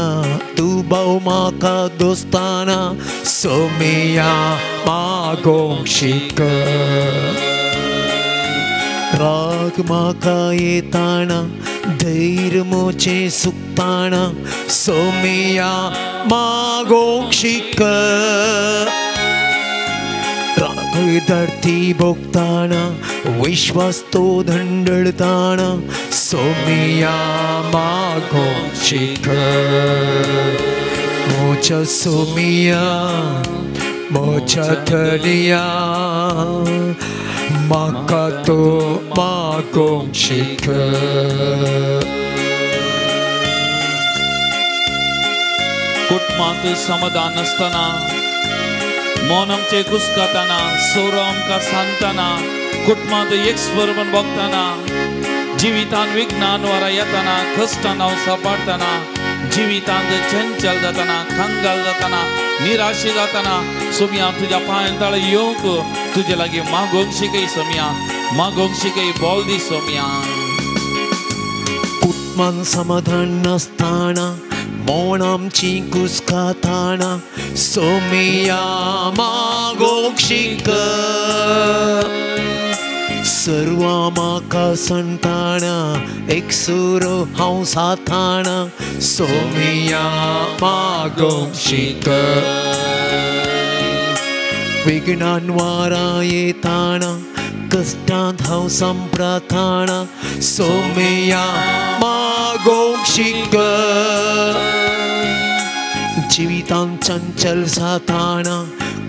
दुबाव म्हाका दोस्ताना सोमिया मागोवंक शिकय. राग म्हाका येताना धैर्य मोचें सुकताना सोमिया मागोवंक शिकय. राग धरती भोगताना विश्वास तो धंडळताना सोमिया मागोवंक शिकय. मोच्या सोमिया मोच्या धनिया म्हाका तूं मागोवंक शिकय. कुटुंबांत समाधान नासतना, मन आमचें कुसकातना, सोरो आमकां सांगतना, कुटुंबांत एक स्वर म्हण भोगतना, जिवितान विज्ञान वारा येतना, कश्टान हांव सापाडटना, जिवितांत चंचल जातना, कंगाल जातना, निराशी जातना सोमिया तुज्या पांयां तळ येवंक तुजे लागीं मागोवंक शिकय. सोमिया मागोवंक शिकय, बोल दी सोमिया. कुटुंबान समाधान नासतना मोन आमची कुसकाताना सोमिया मागोवंक शिकय. सर्वां म्हाका संताना एकसुरो हांव साथाना सोमिया मागोवंक शिकय. विघ्नान वारा येताना कश्टांत हांव संप्रताना सोमिया मागोवंक शिकय. जिवितांत चंचल जाताना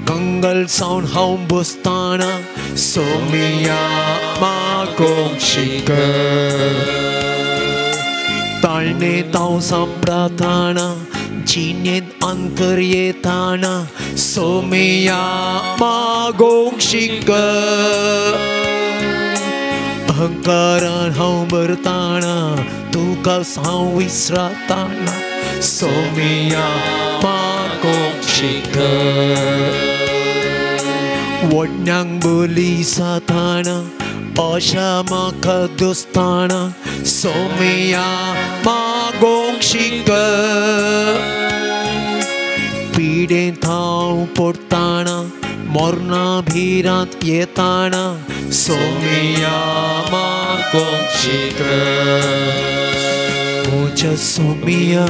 कंगल सावन हांव बसताना सोमिया मागोवंक शिकय. ताळणेंत हांव संप्रताना जिणेंत अंतर येताना सोमिया मागोवंक शिकय. अहंकारान हांव भरताना तुका हांव विसरताना सोमिया मागोंक शिकय वडण्यांक बोली साताना आशा म्हाका दोस्ताना सोमिया मागोंक शिकय पिडेंत हांव पडटाना मरणा भिरांत येताना सोमिया मागोंक शिकय म्हज्या सोमिया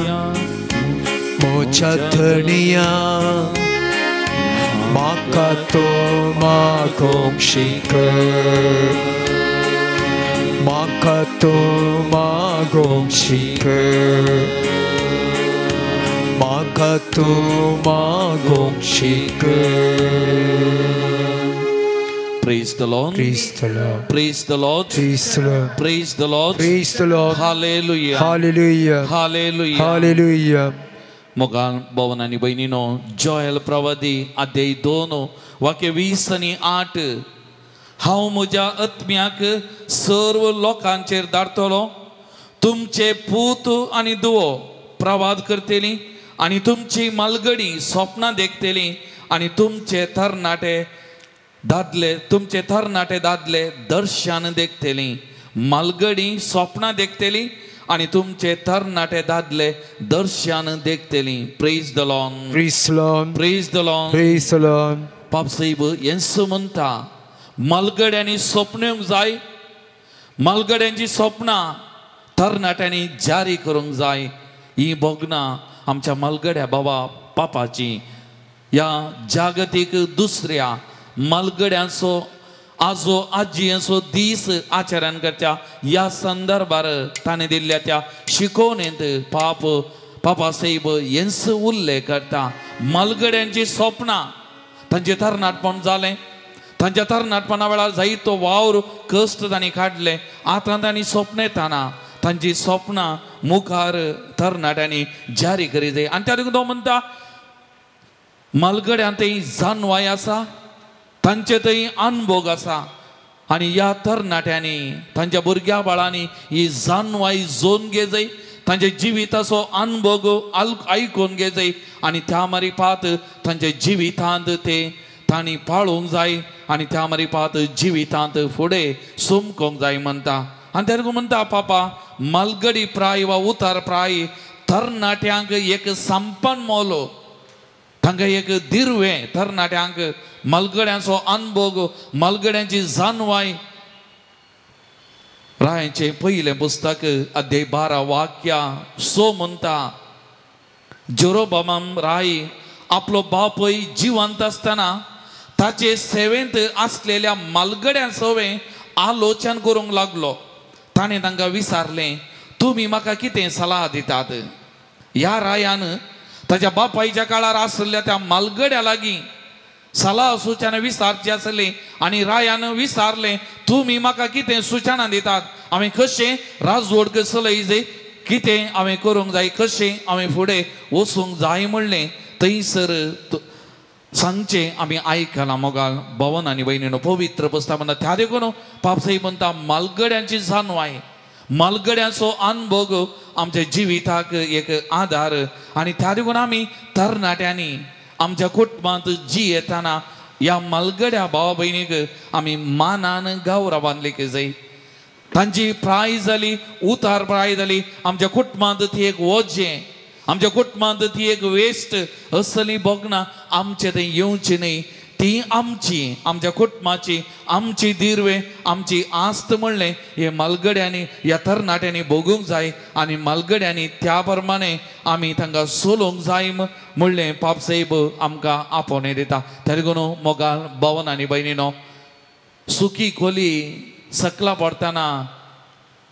म्हज्या धनिया म्हाका तूं मागोंक शिकय म्हाका तूं मागोंक शिकय म्हाका तूं मागोंक शिकय. Praise the Lord. Praise the Lord. Praise the Lord. Praise the Lord. Praise the Lord. Praise the Lord. Hallelujah. Hallelujah. Hallelujah. Hallelujah. मोगान भवन आनी भयणीनो जोएल प्रवादी अध्याय 2 वाक्य 20 आनी 8 हांव म्हज्या आत्म्याक सर्व लोकांचेर धाडटलो तुमचे पूत आनी दुवो प्रवाद करतली आनी तुमची मालगडी स्वप्नां देखतली आनी तुमचे तरणाटे दादले तुमचे तरणाटे दादले दर्शन देखतली मालगडी स्वप्नां देखतली आनी तुमचे तरणाटे दादले दर्शन देखतली. Praise the Lord. Praise the Lord. Praise the Lord. Praise the Lord. पापसाहेब हेंच म्हणटा मालगड्यांनी स्वप्न येवंक जाय मालगड्यांची स्वप्नां तरणाट्यांनी जारी करूंक जाय. ही भोगणां आमच्या मालगड्या बाबा पापाची ह्या जागतीक दुसऱ्या मालगड्यांचो आजो आजयेचो दीस आचरण करच्या ह्या संदर्भार ताणें दिल्ल्या त्या शिकोवणेंत पाप पापा साहेब हेंच उल्लेख करता. मालगड्यांची स्वप्नां तांचें तरणाटपण जालें तांच्या तरणाटपणा वेळार जायतो वावर कश्ट तांणी काडले आतां तांणी स्वप्न येताना तांची स्वप्नां मुखार तरणाट्यांनी जारी करी जाय. आनी त्या देखून तो म्हणटा मालगड्यां थंय जानवाय आसा तांचे थंय अनभोग आसा आनी ह्या तरणाट्यांनी तांच्या भुरग्या बाळांनी ही जानवाय जोन घे जाय तांच्या जिविताचो अनभोग आयकून घे जाय आनी त्या मारिपात तांच्या जिवितांत ते तांणी पाळूंक जाय आनी त्या मारिपात जिवितांत फुडें सोमकोंक जाय म्हणटा. आनी तेन्ना म्हणटा पापा मालगडी प्राय वा उतार प्राय तरणाट्यांक एक संपन्न मोलो तांकां एक दिर्वें तरणाट्यांक मालगड्यांचो अनभोग मालगड्यांची जानवाय. रायांचें पयलें पुस्तक अध्याय 12 वाक्या 6 म्हणटा जेरोबाम राय आपलो बापूय जिवंत आसतना ताचे सेवेंत आसलेल्या मालगड्यां सवें आलोचन करूंक लागलो. ताणें तांकां विचारलें तुमी म्हाका कितें सलाह दितात. ह्या रायान ताच्या बापायच्या काळार आशिल्ल्या त्या मालगड्या लागीं सलाह सुचना विचारची आसली आनी रायान विचारलें तुमी म्हाका कितें सुचना दितात हांवें कशें राजवट चलय जाय कितें हांवें करूंक जाय कशें हांवें फुडें वचूंक जाय म्हणलें. थंयसर सांगचें आमी आयकलां मोगाल भवन आनी भयणीनो पवित्र पुस्तक म्हणटा त्या देखून पापसाई म्हणटा मालगड्यांची जानवाय मालगड्यांचो अनभोग आमच्या जिविताक एक आदार आनी त्या देखून आमी तरणाट्यांनी आमच्या कुटुंबांत जी येताना ह्या मालगड्या भावा भयणीक आमी मानान गौरवान लेखी जाय. तांची प्राय जाली उतार प्राय जाली आमच्या कुटुंबांत ती एक वजें आमच्या कुटुंबांत ती एक वेस्ट असली भोगणां आमचे थंय येवची न्हय. ती आमची आमच्या कुटुंबाची आमची दिर्वे आमची आस्त म्हणलें हे मालगड्यांनी ह्या तरणाट्यांनी भोगूंक जाय आनी मालगड्यांनी त्या प्रमाणे आमी तांकां सोलोवंक जाय म्हणलें पापसाहेब आमकां आपोवणें दिता. त्या देखून मोगाल भवन आनी भयणीनो सुकी कोली सकला पडटना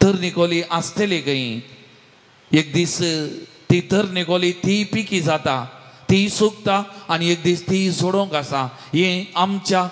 तरणी कोली आसतली खंय एक दीस ती तरणी कोली ती पिकी जाता ती सुकता आनी एक दीस ती सोडोवंक आसा. हें आमच्या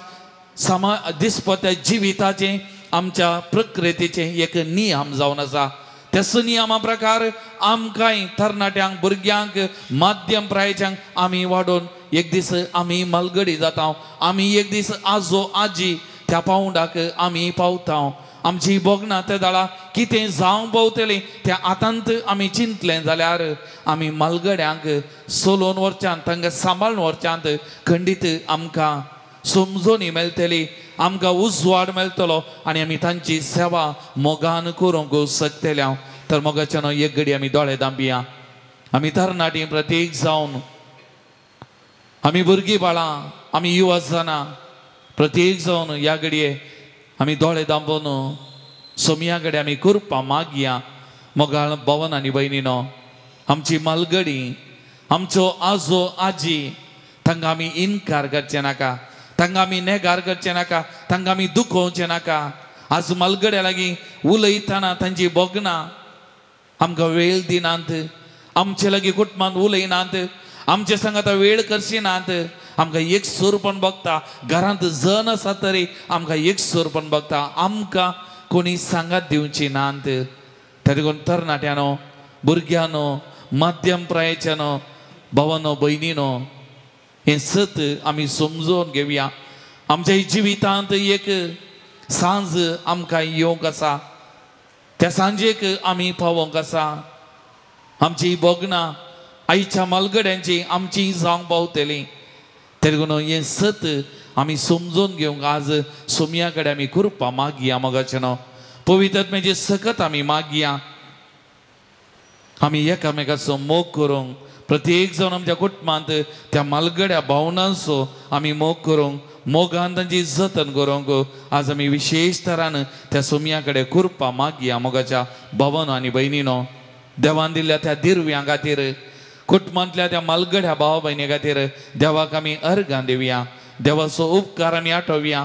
समा दिसपत्या जिविताचें आमच्या प्रकृतीचें एक नियम जावन आसा. त्याच नियमा प्रकार आमकांय तरणाट्यांक भुरग्यांक माध्यम प्रायच्यांक आमी वाडोवन एक दीस आमी मालगडी जाता आमी एक दीस आजो आजी त्या पावंडाक आमी पावता. आमची भोगणां त्या दाळा कितें जावंक पावतलीं त्या आतांत आमी चिंतलें जाल्यार आमी मालगड्यांक सोलोवन व्हरच्यांत, तांकां सांबाळून व्हरच्यांत खंडीत आमकां समजोनी मेळटली, आमकां उजवाड मेळटलो आनी आमी तांची सेवा मोगान करूंक शकतले. तर मोगाच्यान एक घडी आमी दोळे दांपया. आमी तरणाटीं प्रत्येक जावन, आमी भुरगीं बाळां, आमी युवा जाणां प्रत्येक जावन ह्या घडये आमी दोळे दांपोवन सोमया कडेन आमी कृपा मागया. मोगाळ भवन आनी भयणीनो, आमची मालगडी, आमचो आजो आजी, तांकां आमी इनकार करचें नाका, तांकां आमी नेगार करचें नाका, तांकां आमी दुखोवचें नाका. आज मालगड्या लागीं उलयतना तांची भोगणां आमकां वेळ दिनात, आमचे लागीं कुटुंबान उलयनात, आमचे सांगाता वेळ करशिनात. आमकां एक सूरपण बघता, घरांत जन आसा तरी आमकां एक सूरपण बघता, आमकां कोणी सांगात दिवची नात. त्या देखून तरणाट्यानो, भुरग्यांनो, माध्यम प्रायच्यानो, भावानो, भयणीनो, हें सत आमी समजून घेवया. आमच्या जिवितांत एक सांज आमकां येवंक आसा, त्या सांजेक आमी पावोंक आसा. आमची भोगणां आयच्या मालगड्यांची आमची जावंक पावतली. तेगून हें सत आमी समजून घेवंक आज सोमया कडेन आमी कृपा मागया. मोगाचें पवित्र सकत आमी मागया. आमी एकामेकाचो मोग करूंक, प्रत्येक जावन आमच्या कुटुंबांत त्या मालगड्या भावनांचो आमी मोग करूंक, मोगान तांची जतन करूंक आज आमी विशेश तरान त्या सोमया कडेन कृपा मागया. मोगाच्या भावानो आनी भयणीनो, देवान दिल्ल्या त्या दिर्व्यां खातीर, कुटुंबांतल्या त्या मालगड्या भावा भयणी खातीर देवाक आमी अर्गां दिवया. देवाचो उपकार आमी आठोवया.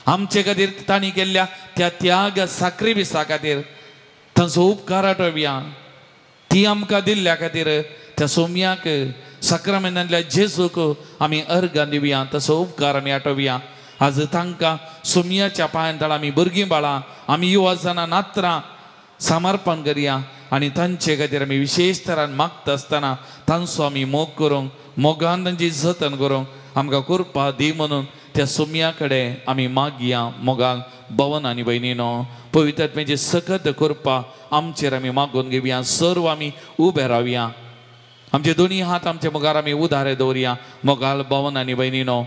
आमचे खातीर तांणी केल्ल्या त्या त्याग साक्रिफिसा खातीर तांचो उपकार आठोवया. ती आमकां दिल्ल्या खातीर त्या सोमयाक, साक्रामेंतांतल्या जेजूक आमी अर्गां दिवया, ताचो उपकार आमी आठोवया. आज तांकां सोमयाच्या पांयां तळा आमी भुरगीं बाळां, आमी युवा जाणां, नात्रां समर्पण करया आनी तांचे खातीर आमी विशेश तरान मागता आसतना तांचो आमी मोग करूंक, मोगान तांची जतन करूंक आमकां कृपा दी म्हणून त्या सोमया कडेन आमी मागया. मोगान भवन आनी भयणीनो, पवित्र आत्म्याची सकत कृपा आमचेर आमी मागून घेवया. सर्व आमी उबे रावया, आमचे दोनी हात आमचे मुखार आमी उदारे दवरया. मोगाल भवन आनी भयणीनो,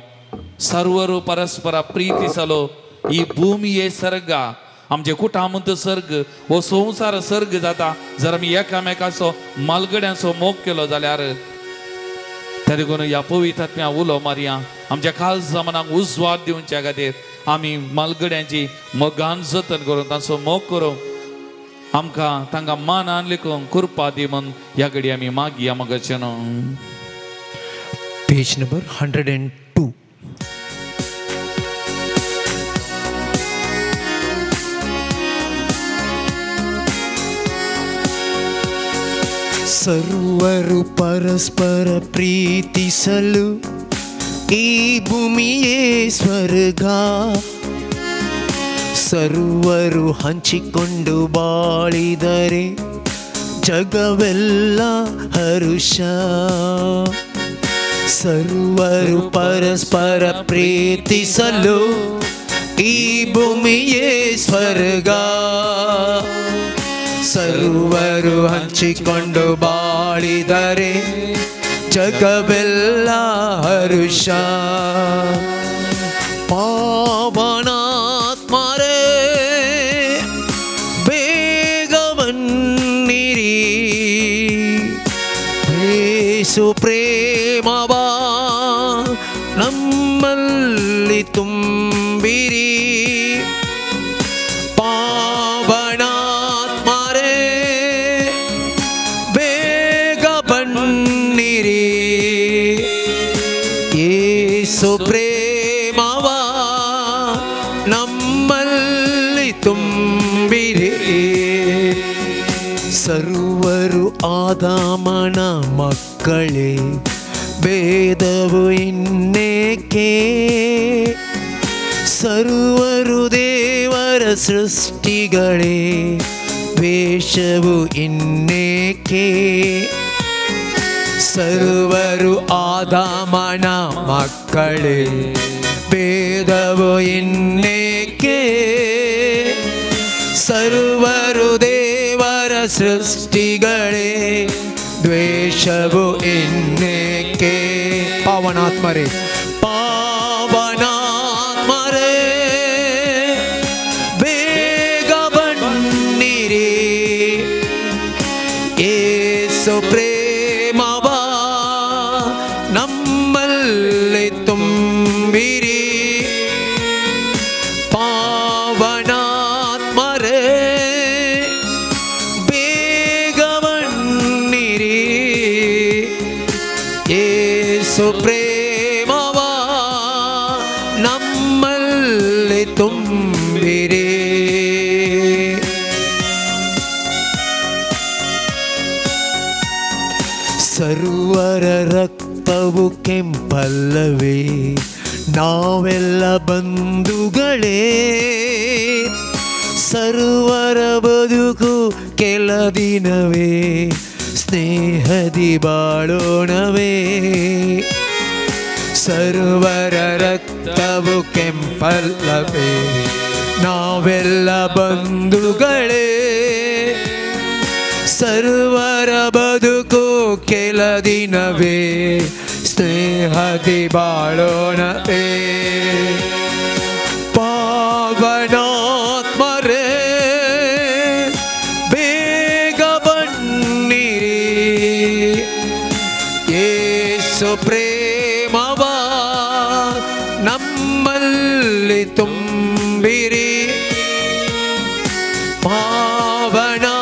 सर्वर परस्परा प्रिती जालो ही भूमी हे सर्गा, आमचे कुटामंत सर्ग हो संवसार सर्ग जाता जर आमी एकामेकाचो मालगड्यांचो मोग केलो जाल्यार. त्या देखून ह्या पवित्र आत्म्या उलो मारया. आमच्या खास मनाक उजवाड दिवच्या खातीर आमी मालगड्यांची मोगान जतन करून तांचो मोग करूंक आमकां तांकां मानान लेखून कृपा दी म्हूण ह्या घडी आमी मागया. मोगाचें पेज नंबर 102. ಸರ್ವರು ಪರಸ್ಪರ ಪ್ರೀತಿಸಲು ಈ ಭೂಮಿಯೇ ಸ್ವರ್ಗ, ಸರ್ವರು ಹಂಚಿಕೊಂಡು ಬಾಳಿದರೆ ಜಗವೆಲ್ಲ ಹರುಷ. ಸರ್ವರು ಪರಸ್ಪರ ಪ್ರೀತಿಸಲು ಈ ಭೂಮಿಯೇ ಸ್ವರ್ಗ, ಸರ್ವರು ಹಂಚಿಕೊಂಡು ಬಾಳಿದರೆ ಜಗವೆಲ್ಲ ಹರುಷ. ಪಾವನಾತ್ಮರೇ ಬೇಗ ಬನ್ನಿರಿ, ಯೇಸು ಪ್ರೇಮವ ನಮ್ಮಲ್ಲಿ ತುಂಬಿರಿ. ಯೇಸು ಪ್ರೇಮವ ನಮ್ಮಲ್ಲಿ ತುಂಬಿರಿ. ಸರ್ವರು ಆದಾಮನ ಮಕ್ಕಳೇ, ಭೇದವು ಇನ್ನೇಕೆ? ಸರ್ವರು ದೇವರ ಸೃಷ್ಟಿಗಳೇ, ದ್ವೇಷವು ಇನ್ನೇಕೆ? ಸರ್ವರು ಆದಾಮನ ಮಕ್ಕಳೇ, ಭೇದವು ಇನ್ನೇಕೆ? ಸರ್ವರು ದೇವರ ಸೃಷ್ಟಿಗಳೇ, ದ್ವೇಷವು ಇನ್ನೇಕೆ. ಪಾವನಾತ್ಮರೇ, ಪಾವನಾತ್ಮರೇ ಬೇಗ ಬನ್ನಿರಿ, ಏಸು ಪ್ರೇಮವ ನಮ್ಮಲ್ಲಿ ತುಂಬಿರಿ. ಪಾವನಾತ್ಮರೇ ಬೇಗ ಬನ್ನಿರಿ, ಏಸು ಪ್ರೇಮವ ನಮ್ಮಲ್ಲಿ ತುಂಬಿರಿ. ಸರ್ವರ ರಕ್ತವು ಕೆಂಪಲ್ಲವೇ, ನಾವೆಲ್ಲ ಬಂಧುಗಳೇ. ಸರ್ವರ ಬದುಕು ಕೆಲ ದಿನವೇ, ಸ್ನೇಹದಿ ಬಾಳೋಣವೇ. ಸರ್ವರ ರಕ್ತವು ಕೆಂಪಲ್ಲವೇ, ನಾವೆಲ್ಲ ಬಂಧುಗಳೇ. ಸರ್ವರ ಬದುಕು ಕೆಲ ದಿನವೇ, ಸ್ನೇಹದಿ ಬಾಳೋಣವೇ. ಪಾವನಾತ್ಮರೇ ಬೇಗ ಬನ್ನಿರಿ, ಏಸು ಪ್ರೇಮವ ನಮ್ಮಲ್ಲಿ ತುಂಬಿರಿ. ಪಾವನಾತ್ಮರೇ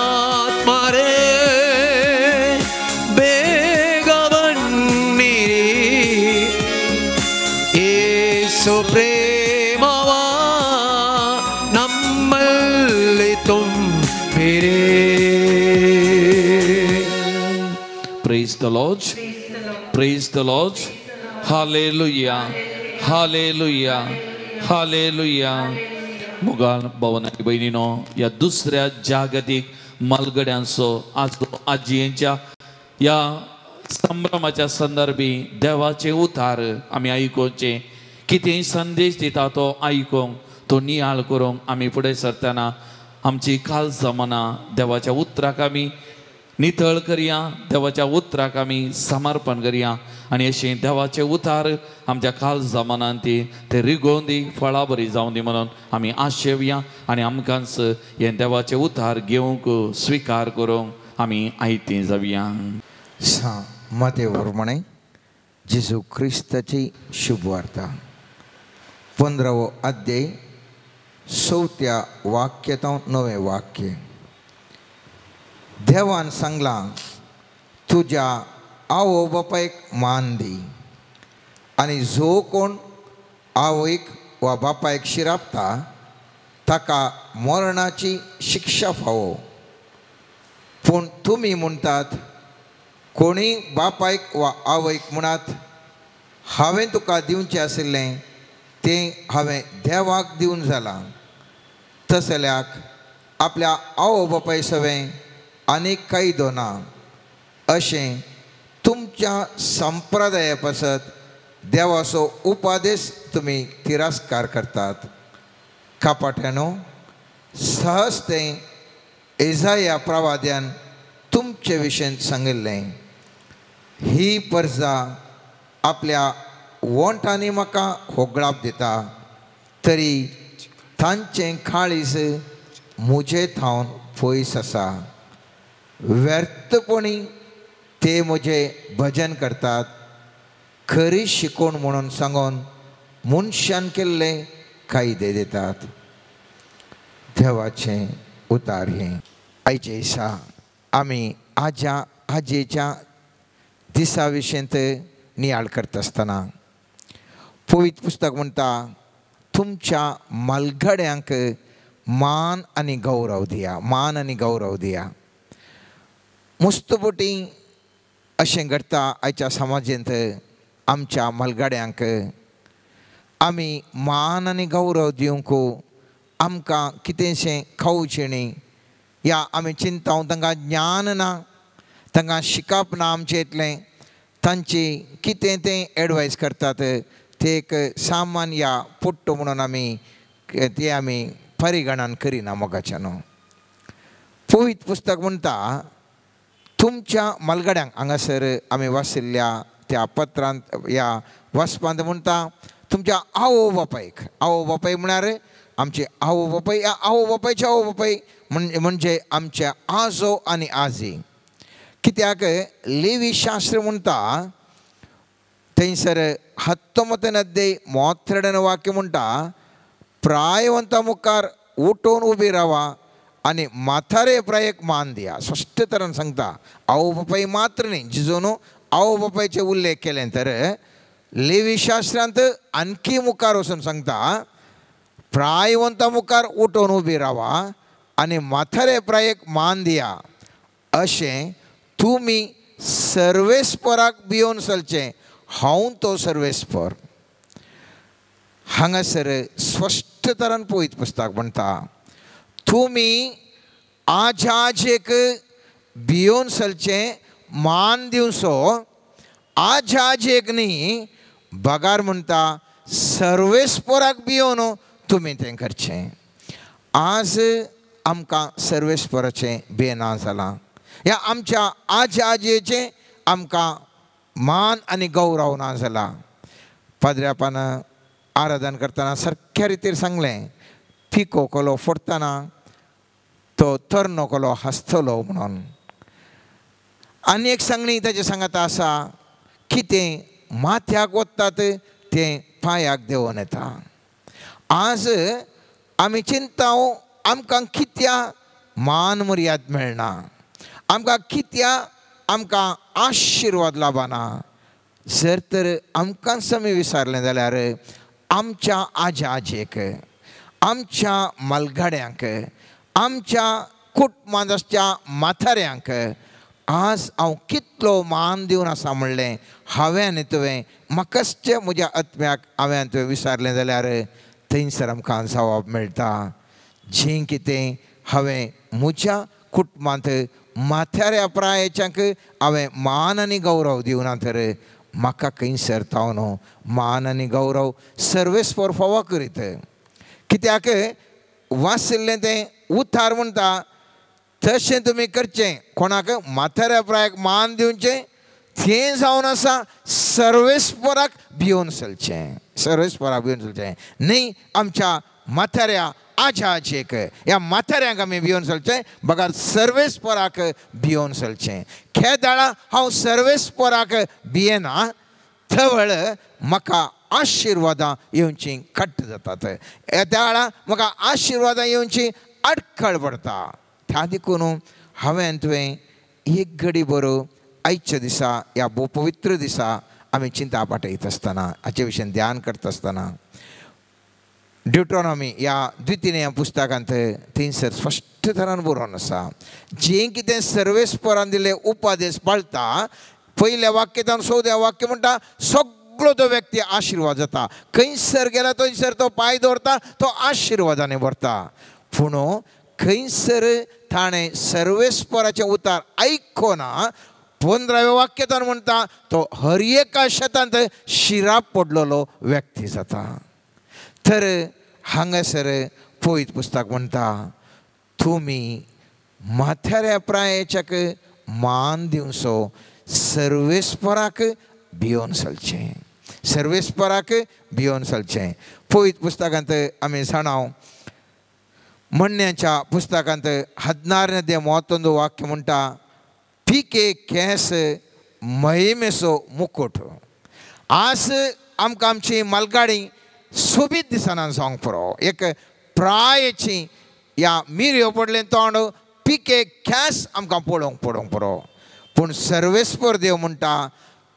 ಬೇಗ ಬನ್ನಿರಿ, ಏಸು ಪ್ರೇಮವ ನಮ್ಮಲ್ಲಿ ತುಂಬಿರಿ. Praise the Lord. Praise the Lord. Hallelujah. Hallelujah. Hallelujah. मुगाल भवना भयणीनो, ह्या दुसऱ्या जागतीक मालगड्यांचो आजो आजयेंच्या ह्या संभ्रमाच्या संदर्भी देवाचे उतार आमी आयकुचे, कितेंय संदेश दिता तो आयकूंक, तो नियाळ करूंक आमी फुडें सरतना आमची काळजां मनां देवाच्या उतराक आमी नितळ करया, देवाच्या उतराक आमी समर्पण करया आनी अशें देवाचे उतार आमच्या काळजा मनान ती ते रिगोवन दी, फळां बरी जावन दी म्हणून आमी आशेवया आनी आमकांच हें देवाचे उतार घेवंक स्विकार करूंक आमी आयतीं जावया. मातेव प्रमाणे जेजू क्रिस्ताची शुभवार्ता 15वो अध्याय 4थ्या वाक्य 9वें वाक्य. देवान सांगलां तुज्या आवय बापायक मान दी आनी जो कोण आवयक वा बापायक शिरापता ताका मरणाची शिक्षा फावो. पूण तुमी म्हणटात कोणी बापायक वा आवयक म्हणात हांवें तुका दिवचें आशिल्लें तें हांवें देवाक दिवन जालां, तसल्याक आपल्या आवय बापाय सवें आनीक कायदो ना अशें तुमच्या संप्रदाया पासत देवाचो उपादेश तुमी तिरस्कार करतात. कापाट्यानो, सहज तें एजाया प्रवाद्यान तुमचे विशयन सांगिल्लें, ही परजा आपल्या वोंठांनी म्हाका होगळाप दिता तरी तांचें काळीज म्हजे थावन पयस आसा. व्यर्थपणी ते म्हजें भजन करतात, खरी शिकोवन म्हणून सांगून मनशान केल्ले कायदे दितात. देवाचें उतार हें. आयचे दिसा आमी आज्या आजयेच्या दिसा विशयंत नियाळ करता आसतना पवित्र पुस्तक म्हणटा तुमच्या मालगड्यांक मान आनी गौरव दिया, मान आनी गौरव दिया. मुस्तपोटी अशें घडटा आयच्या समाजेंत आमच्या मालगाड्यांक आमी मान आनी गौरव दिवंक आमकां कितेंशें खावचें न्ही, या आमी चिंता तांकां ज्ञान ना, तांकां शिकप ना आमचें इतलें, तांची कितें तें एडवायस करतात ते एक सामान्य या पुट्टो म्हणून आमी ते आमी परिगणन करिना मोगाच्यान. पवित्र पुस्तक म्हणटा तुमच्या मालगाड्यांक हांगासर आमी वाचिल्ल्या त्या पत्रांत ह्या वाचपांत म्हणटा तुमच्या आवय बापायक, आवय बापाय म्हळ्यार आमचे आवय बापाय, ह्या आवय बापायचे आवय बापाय म्हणजे आमचे आजो आनी आजी. कित्याक लेवी शास्त्र म्हणटा थंयसर 19 32 वाक्य म्हणटा प्रायवंता मुखार उठून उबी रावा आनी म्हातारे प्रायेक मान दिया. स्पश्ट तरान सांगता आवय बापाय मात्र न्ही, जिजोनू आवय बापायचे उल्लेख केले तर लेवी शास्त्रांत आणखी मुखार वचून सांगता प्रायवंता मुखार उठून उबी रावा आनी म्हातारे प्रायेक मान दिया, अशें तुमी सर्वेस्पराक भियोवन चलचें, हांव तो सर्वेस्पर. हांगासर स्पश्ट तरान पवित्र पुस्तक म्हणटा तुमी आजाजेक भियोवन चलचें, मान दिवचो, आजाजेक न्ही बगार म्हणटा सर्वेस्पराक भियोवन तुमी तें करचें. आज आमकां सर्वेस्पराचें भियेना जालां, ह्या आमच्या आजी आजयेचें आमकां मान आनी गौरव ना जाला. पाद्र्यापान आराधन करतना सारक्या रितीर सांगलें पिको कोलो फोडटना तो तरणो कोलो हांसतलो म्हणून. आनी एक सांगणी ताजे सांगाता आसा कितें माथ्याक वतात तें पांयाक देंवोन येता. आज आमी चिंता आमकां कित्या मान मर्याद मेळना, आमकां कित्या आमकां आशिर्वाद लाबना. जर तर आमकांच आमी विसारलें जाल्यार आमच्या आज्या आजयेक, आमच्या मालगाड्यांक, आमच्या कुटुंबांत आसच्या म्हाताऱ्यांक आज हांव कितलो मान दिवन आसा म्हणलें हांवें आनी तुवें म्हाकाच म्हज्या आत्म्याक हांवें आनी तुवें विसारलें जाल्यार थंयसर आमकां जवाब मेळटा जें कितें हांवें म्हज्या कुटुंबांत म्हाताऱ्या प्रायेच्यांक हांवें मान आनी गौरव दिवना तर म्हाका खंयसर तावन मान आनी गौरव सर्वेस्पर फावो करीत. कित्याक वाचिल्लें तें उतार म्हणटा तशें तुमी करचें, कोणाक म्हाताऱ्या प्रायेक मान दिवचें तें जावन आसा सर्वेस्पराक भियोवन चलचें, सर्वेस्पराक भियोवन चलचें न्ही आमच्या म्हाताऱ्या आज्या आजयेक, ह्या म्हाताऱ्यांक आमी भियोवन चलचें बगर सर्वेस्पराक भियोवन चलचें. खेदाळा हांव सर्वेस्पराक भियेना थवळ म्हाका आशिर्वादां येवची कट्ट जातात, त्या वेळार म्हाका आशिर्वादां येवची अडखळ पडटा. त्या देखून हांवें तुवें एक घडी बरो आयच्या दिसा ह्या भोव पवित्र दिसा आमी चिंता पाठयत आसतना हाचे विशीं ध्यान करता आसतना ड्युट्रॉनॉमी ह्या द्वितीय पुस्तकांत थंयसर स्पश्ट तरान बरोवन आसा जें कितें सर्वेस्परान दिल्ले उपदेश पाळता. पयल्या वाक्यांत 14 वाक्य म्हणटा सगळो तो व्यक्ती आशिर्वाद जाता, खंयसर गेला थंयसर तो पांय दवरता तो आशिर्वादांनी भरता. पूण खंयसर ताणें सर्वेस्पराचें उतार आयकोना 15व्या वाक्यांत म्हणटा तो हर एका शेतांत शिराप पडलेलो व्यक्ती जाता. तर हांगासर पवित्र पुस्तक म्हणटा तुमी म्हाताऱ्या प्रायेच्याक मान दिवचो, सर्वेस्पराक भियोवन चलचें, सर्वेस्पराक भियोवन चलचें. पवित्र पुस्तकांत आमी जाणाव म्हणण्याच्या पुस्तकांत 16 31 वाक्य म्हणटा पिके केंस महिमेचो मुकुट. आज आमकां आमची मालगाडी सोबीत दिसना जावंक पुरो, एक प्रायेची ह्या मिरयो पडलें तोंड पिके केंस आमकां पळोवंक पडोवंक पुरो. पूण सर्वेस्पर देव म्हणटा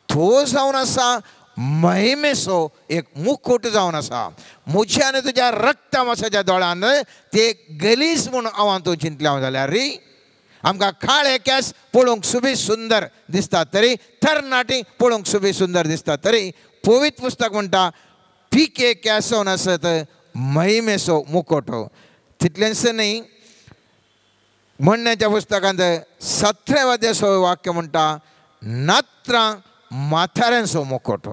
तो जावन आसा महिमेचो एक मुकुट जावन आसा. म्हज्या आनी तुज्या रक्ता मासाच्या दोळ्यान ते गलीज म्हूण हांव तूं चिंतलें जाल्यार री आमकां काळे केंस पळोवंक सोबीत सुंदर दिसता तरी तरणाटी पळोवंक सोबीत सुंदर दिसता तरी पवित्र पुस्तक म्हणटा पिके केंस जावन आसत महिमेचो मुकुट. तितलेंच न्ही म्हणण्याच्या पुस्तकांत 17व्या वाक्य म्हणटा नात्रां म्हाताऱ्यांचो मुकुट.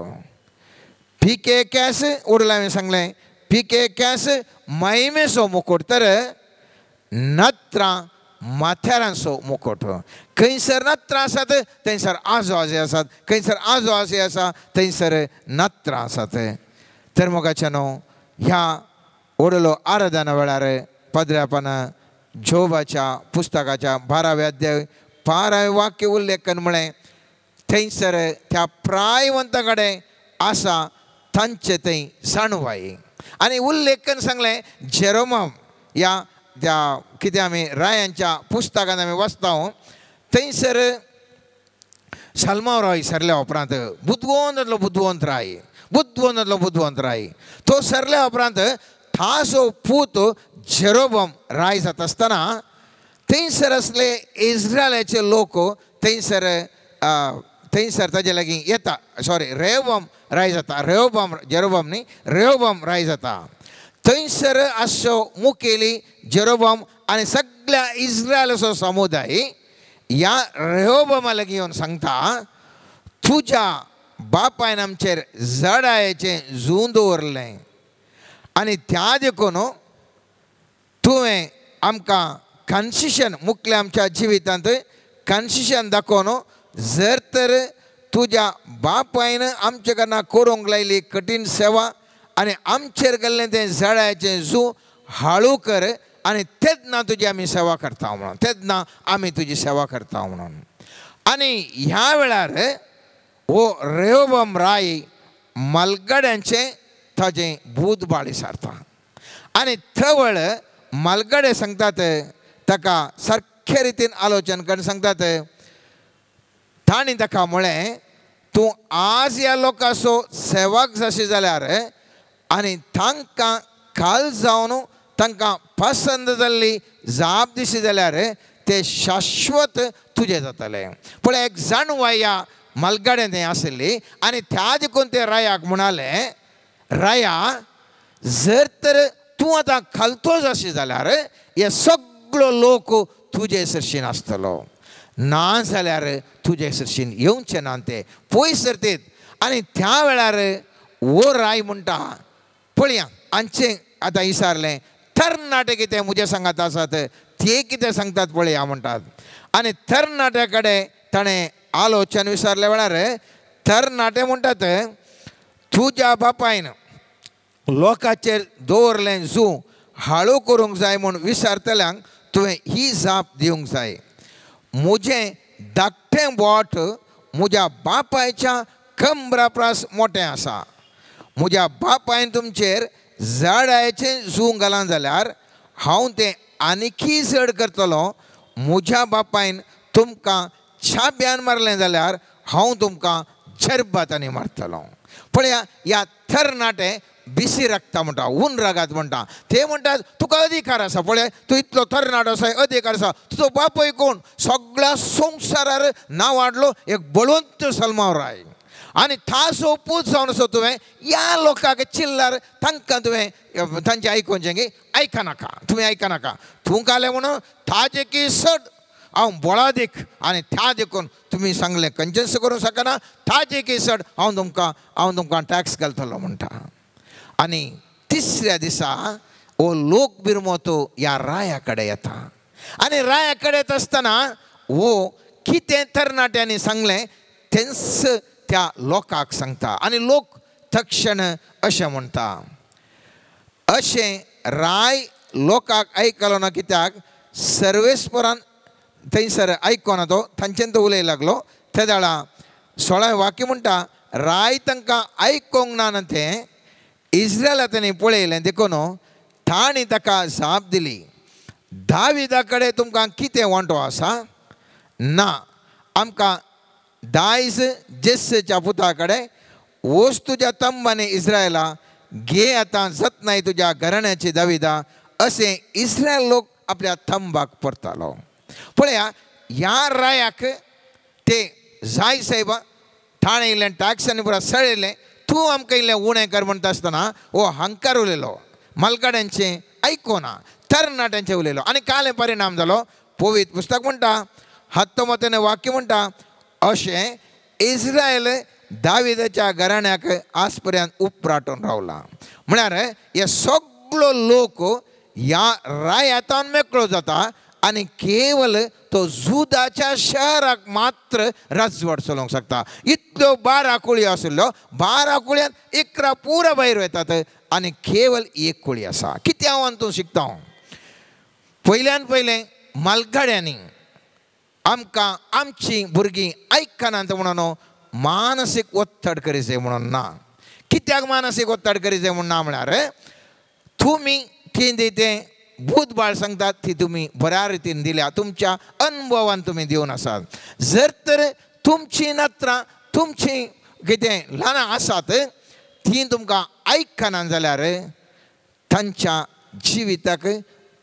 पिके केंस उरला हांवें सांगलें पिके केंस महिमेचो मुकुट तर नात्रां माथ्यारांचो मुकोट. खंयसर नात्रां आसात थंयसर आजो आजी आसात, खंयसर आजो आजी आसा थंयसर नात्रां आसात. तर मोगाच्या न्हू ह्या व्हडलो आराधना वेळार पदऱ्यापण जोबाच्या पुस्तकाच्या 12व्या अध्याय 12वें वाक्य उल्लेखन म्हळें थंयसर त्या प्रायवंता कडेन आसा तांचे थंय जाणवाय. आनी उल्लेखन सांगलें जेरोमम ह्या त्या कितें आमी रायांच्या पुस्तकांत आमी वाचता थंयसर सलमाव राय सरल्या उपरांत बुदवंतांतलो बुदवंत राय, बुदवंतांतलो बुदवंत राय तो सरल्या उपरांत थासो पूत जेरोबम राय जाता आसतना थंयसर आसले इस्रायलाचे लोक थंयसर थंयसर ताजे लागीं येता. सॉरी रेहोबम राय जाता, रेहोबम जेरोबम न्ही रेहोबम राय जाता. थंयसर आसचो मुखेली जेरोबम आनी सगळ्या इस्रायलाचो समुदाय ह्या रेहोबमा लागीं येवन सांगता तुज्या बापायन आमचेर जडायेचें जूं दवरलें आनी त्या देखून तुवें आमकां कन्सेशन मुखल्या आमच्या जिवितांत कन्सेशन दाखोवन जर तर तुज्या बापायन आमचे कडना करूंक लायली कठीण सेवा आनी आमचेर गेल्लें तें जळायचें जूं हाळू कर आनी तेन्ना तुजी आमी सेवा करता म्हणून, तेन्ना आमी तुजी सेवा करता म्हणून. आनी ह्या वेळार हो रेहोबम राय मालगड्यांचें ताजें बूद बाळी सारता आनी थवळ मालगडे सांगतात ताका सारखे रितीन आलोचन करून सांगतात. तांणी ताका म्हळें तूं आज ह्या लोकांचो सेवक जाशी जाल्यार आनी तांकां काल जावन तांकां पसंद जाल्ली जाप दिशी जाल्यार ते शाश्वत तुजें जातलें. पूण एक जाणवाय ह्या मालगाड्यान तें आशिल्ली आनी त्या देखून ते रायाक म्हणाले राया जर तर तूं आतां खालतो जाशी जाल्यार हे सगळो लोक तुजे सरशीन आसतलो, ना जाल्यार तुजे सरशीन येवचें ना ते पयस सरतीत. आनी त्या वेळार वो राय म्हणटा पळया आमचें आतां विचारलें तरणाटे कितें म्हजे सांगात आसात ते कितें सांगतात पळया म्हणटात. आनी तरणाट्या कडेन ताणें आलोचन विचारल्या वेळार तरणाटे म्हणटात तुज्या बापायन लोकांचेर दवरलें जूं हाळू करूंक जाय म्हूण विचारतल्यांक तुवें ही जाप दिवंक जाय. म्हजें धाकटें बोट म्हज्या बापायच्या कमरा परस मोटें आसा. म्हज्या बापायन तुमचेर जडायचें जूं घालां जाल्यार हांव तें आनीकय चड करतलो. म्हज्या बापायन तुमकां छाब्यान मारलें जाल्यार हांव तुमकां झरबातांनी मारतलो. पळया ह्या तरणाटे बिसी राखता म्हणटा, ऊन रागात म्हणटा. ते म्हणटात तुका अधिकार आसा, पळय तूं इतलो तरणाटो आसा, अधिकार आसा. तुजो बापूय कोण? सगळ्या संवसारार नांव हाडलो एक बळवंत सलमाव राय आनी थासो पूत जावन आसा तुवें ह्या लोकांक चिल्लार तांकां तुवें तांचें आयकुचें की आयकनाका, तुवें आयकनाका. तूं घालें म्हणून ताजें की सड हांव बळादीक आनी त्या देखून तुमी सांगलें कंजन्स करूंक शकना, ताजें की सड हांव तुमकां टॅक्स घालतलो म्हणटा. आनी तिसऱ्या दिसा हो लोक बिरमो तो ह्या राया कडेन येता आनी राया कडेन येता आसतना हो कितें तरणाट्यांनी सांगलें तेंच त्या लोकांक सांगता आनी लोक तक्षण अशें म्हणटा. अशें राय लोकांक आयकलो ना कित्याक सर्वेस्परान थंयसर आयकोना तो तांच्यान तो उलय लागलो. ते वेळा 16 वाक्य म्हणटा राय तांकां आयकोंक ना ना तें इस्रायला तांणी पळयलें देखून तांणी ताका जाप दिली दाविदा कडेन तुमकां कितें वांटो आसा? ना, आमकां दायज जेस्सेच्या पुता कडेन वच तुज्या तंबानी इस्रायला घे आतां जतनाय तुज्या घराण्याची दाविदा अशें इस्रायल लोक आपल्या थंबाक परतालो. पळया ह्या रायाक ते जाय सायबा ठाणे इल्लें टॅक्स आनी पुरा सळयलें तूं आमकां इल्लें उणें कर म्हणटा आसतना हो हंकार उलयलो, मालगाड्यांचें आयकोना, तरणाट्यांचें उलयलो आनी कालें परिणाम जालो. पवित्र पुस्तक म्हणटा हत्तमतेने वाक्य म्हणटा अशें इस्रायल दाविदाच्या घराण्याक आज पर्यंत उपराटून रावला. म्हळ्यार हे सगळो लोक ह्या रायातान मेकळो जाता आनी केवल तो जुदाच्या शहराक मात्र राजवट चलोवंक शकता. इतल्यो 12 कुळयो आशिल्ल्यो, 12 कुळयांत 11 पुरा भायर वतात आनी केवल एक कुळी आसा. कितें हांव तूं शिकता? पयल्यान पयलें मालगाड्यांनी आमकां आमचीं भुरगीं आयकनात म्हणून मानसीक ಒತ್ತಡ करीत म्हणून ना. कित्याक मानसीक ಒತ್ತಡ करीत म्हणून ना म्हळ्यार तुमी ती तें भूतबाळ सांगतात ती तुमी बऱ्या रितीन दिल्या, तुमच्या अनुभवान तुमी दिवन आसात. जर तर तुमची नात्रां तुमची कितें ल्हानां आसात ती तुमकां आयकना जाल्यार तांच्या जिविताक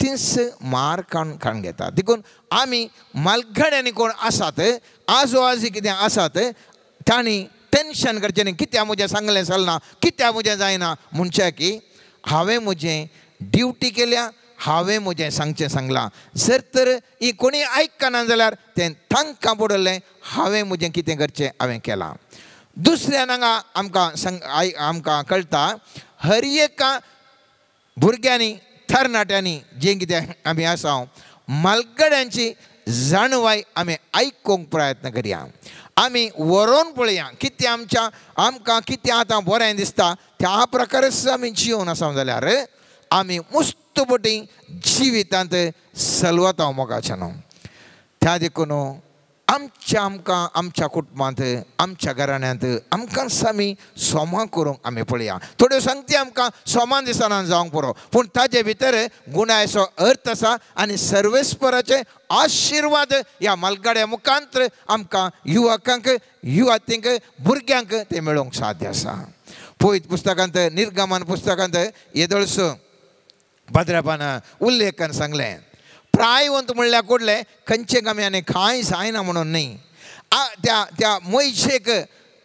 तीच मार काडून घेता. देखून आमी मालघड्यांनी कोण आसात, आजो आजी कितें आसात तांणी टेंशन करचें न्ही, कित्याक म्हजें सांगलें चलना, कित्याक म्हजें जायना म्हणचें की हांवें म्हजें ड्युटी केल्या, हांवें म्हजें सांगचें सांगलां. जर तर ही कोणी आयकना जाल्यार तें तांकां पडलें, हांवें म्हजें कितें करचें हांवें केलां. दुसऱ्यान हांगा आमकां आमकां कळटा हर एका भुरग्यांनी तरणाट्यांनी जें कितें आमी आसा मालगड्यांची जाणवाय आमी आयकूंक प्रयत्न करया, आमी व्हरोन पळया कितें आमच्या आमकां कितें आतां बरें दिसता त्या प्रकारच आमी जिवन आसा जाल्यार आमी मुस्त पटी जिवितांत सलवता मोगाच्यान. त्या देखून आमच्या आमकां आमच्या कुटुंबांत आमच्या घराण्यांत आमकां आमी सोमा करूंक आमी पळया. थोड्यो सांगती आमकां सोमान दिसना जावंक पुरो, पूण ताजे भितर गुणायचो अर्थ आसा आनी सर्वेस्पराचे आशिर्वाद ह्या मालगाड्या मुखांत आमकां युवकांक युवतींक भुरग्यांक ते मेळोवंक साध्य आसा. पवित्र पुस्तकांत निर्गमन पुस्तकांत येदोळसो भद्रपान उल्लेखान सांगलें, प्रायवंत म्हणल्यार कोडलें खंयचे आमी आनी कांय जायना म्हणून न्ही. त्या त्या मोयशेक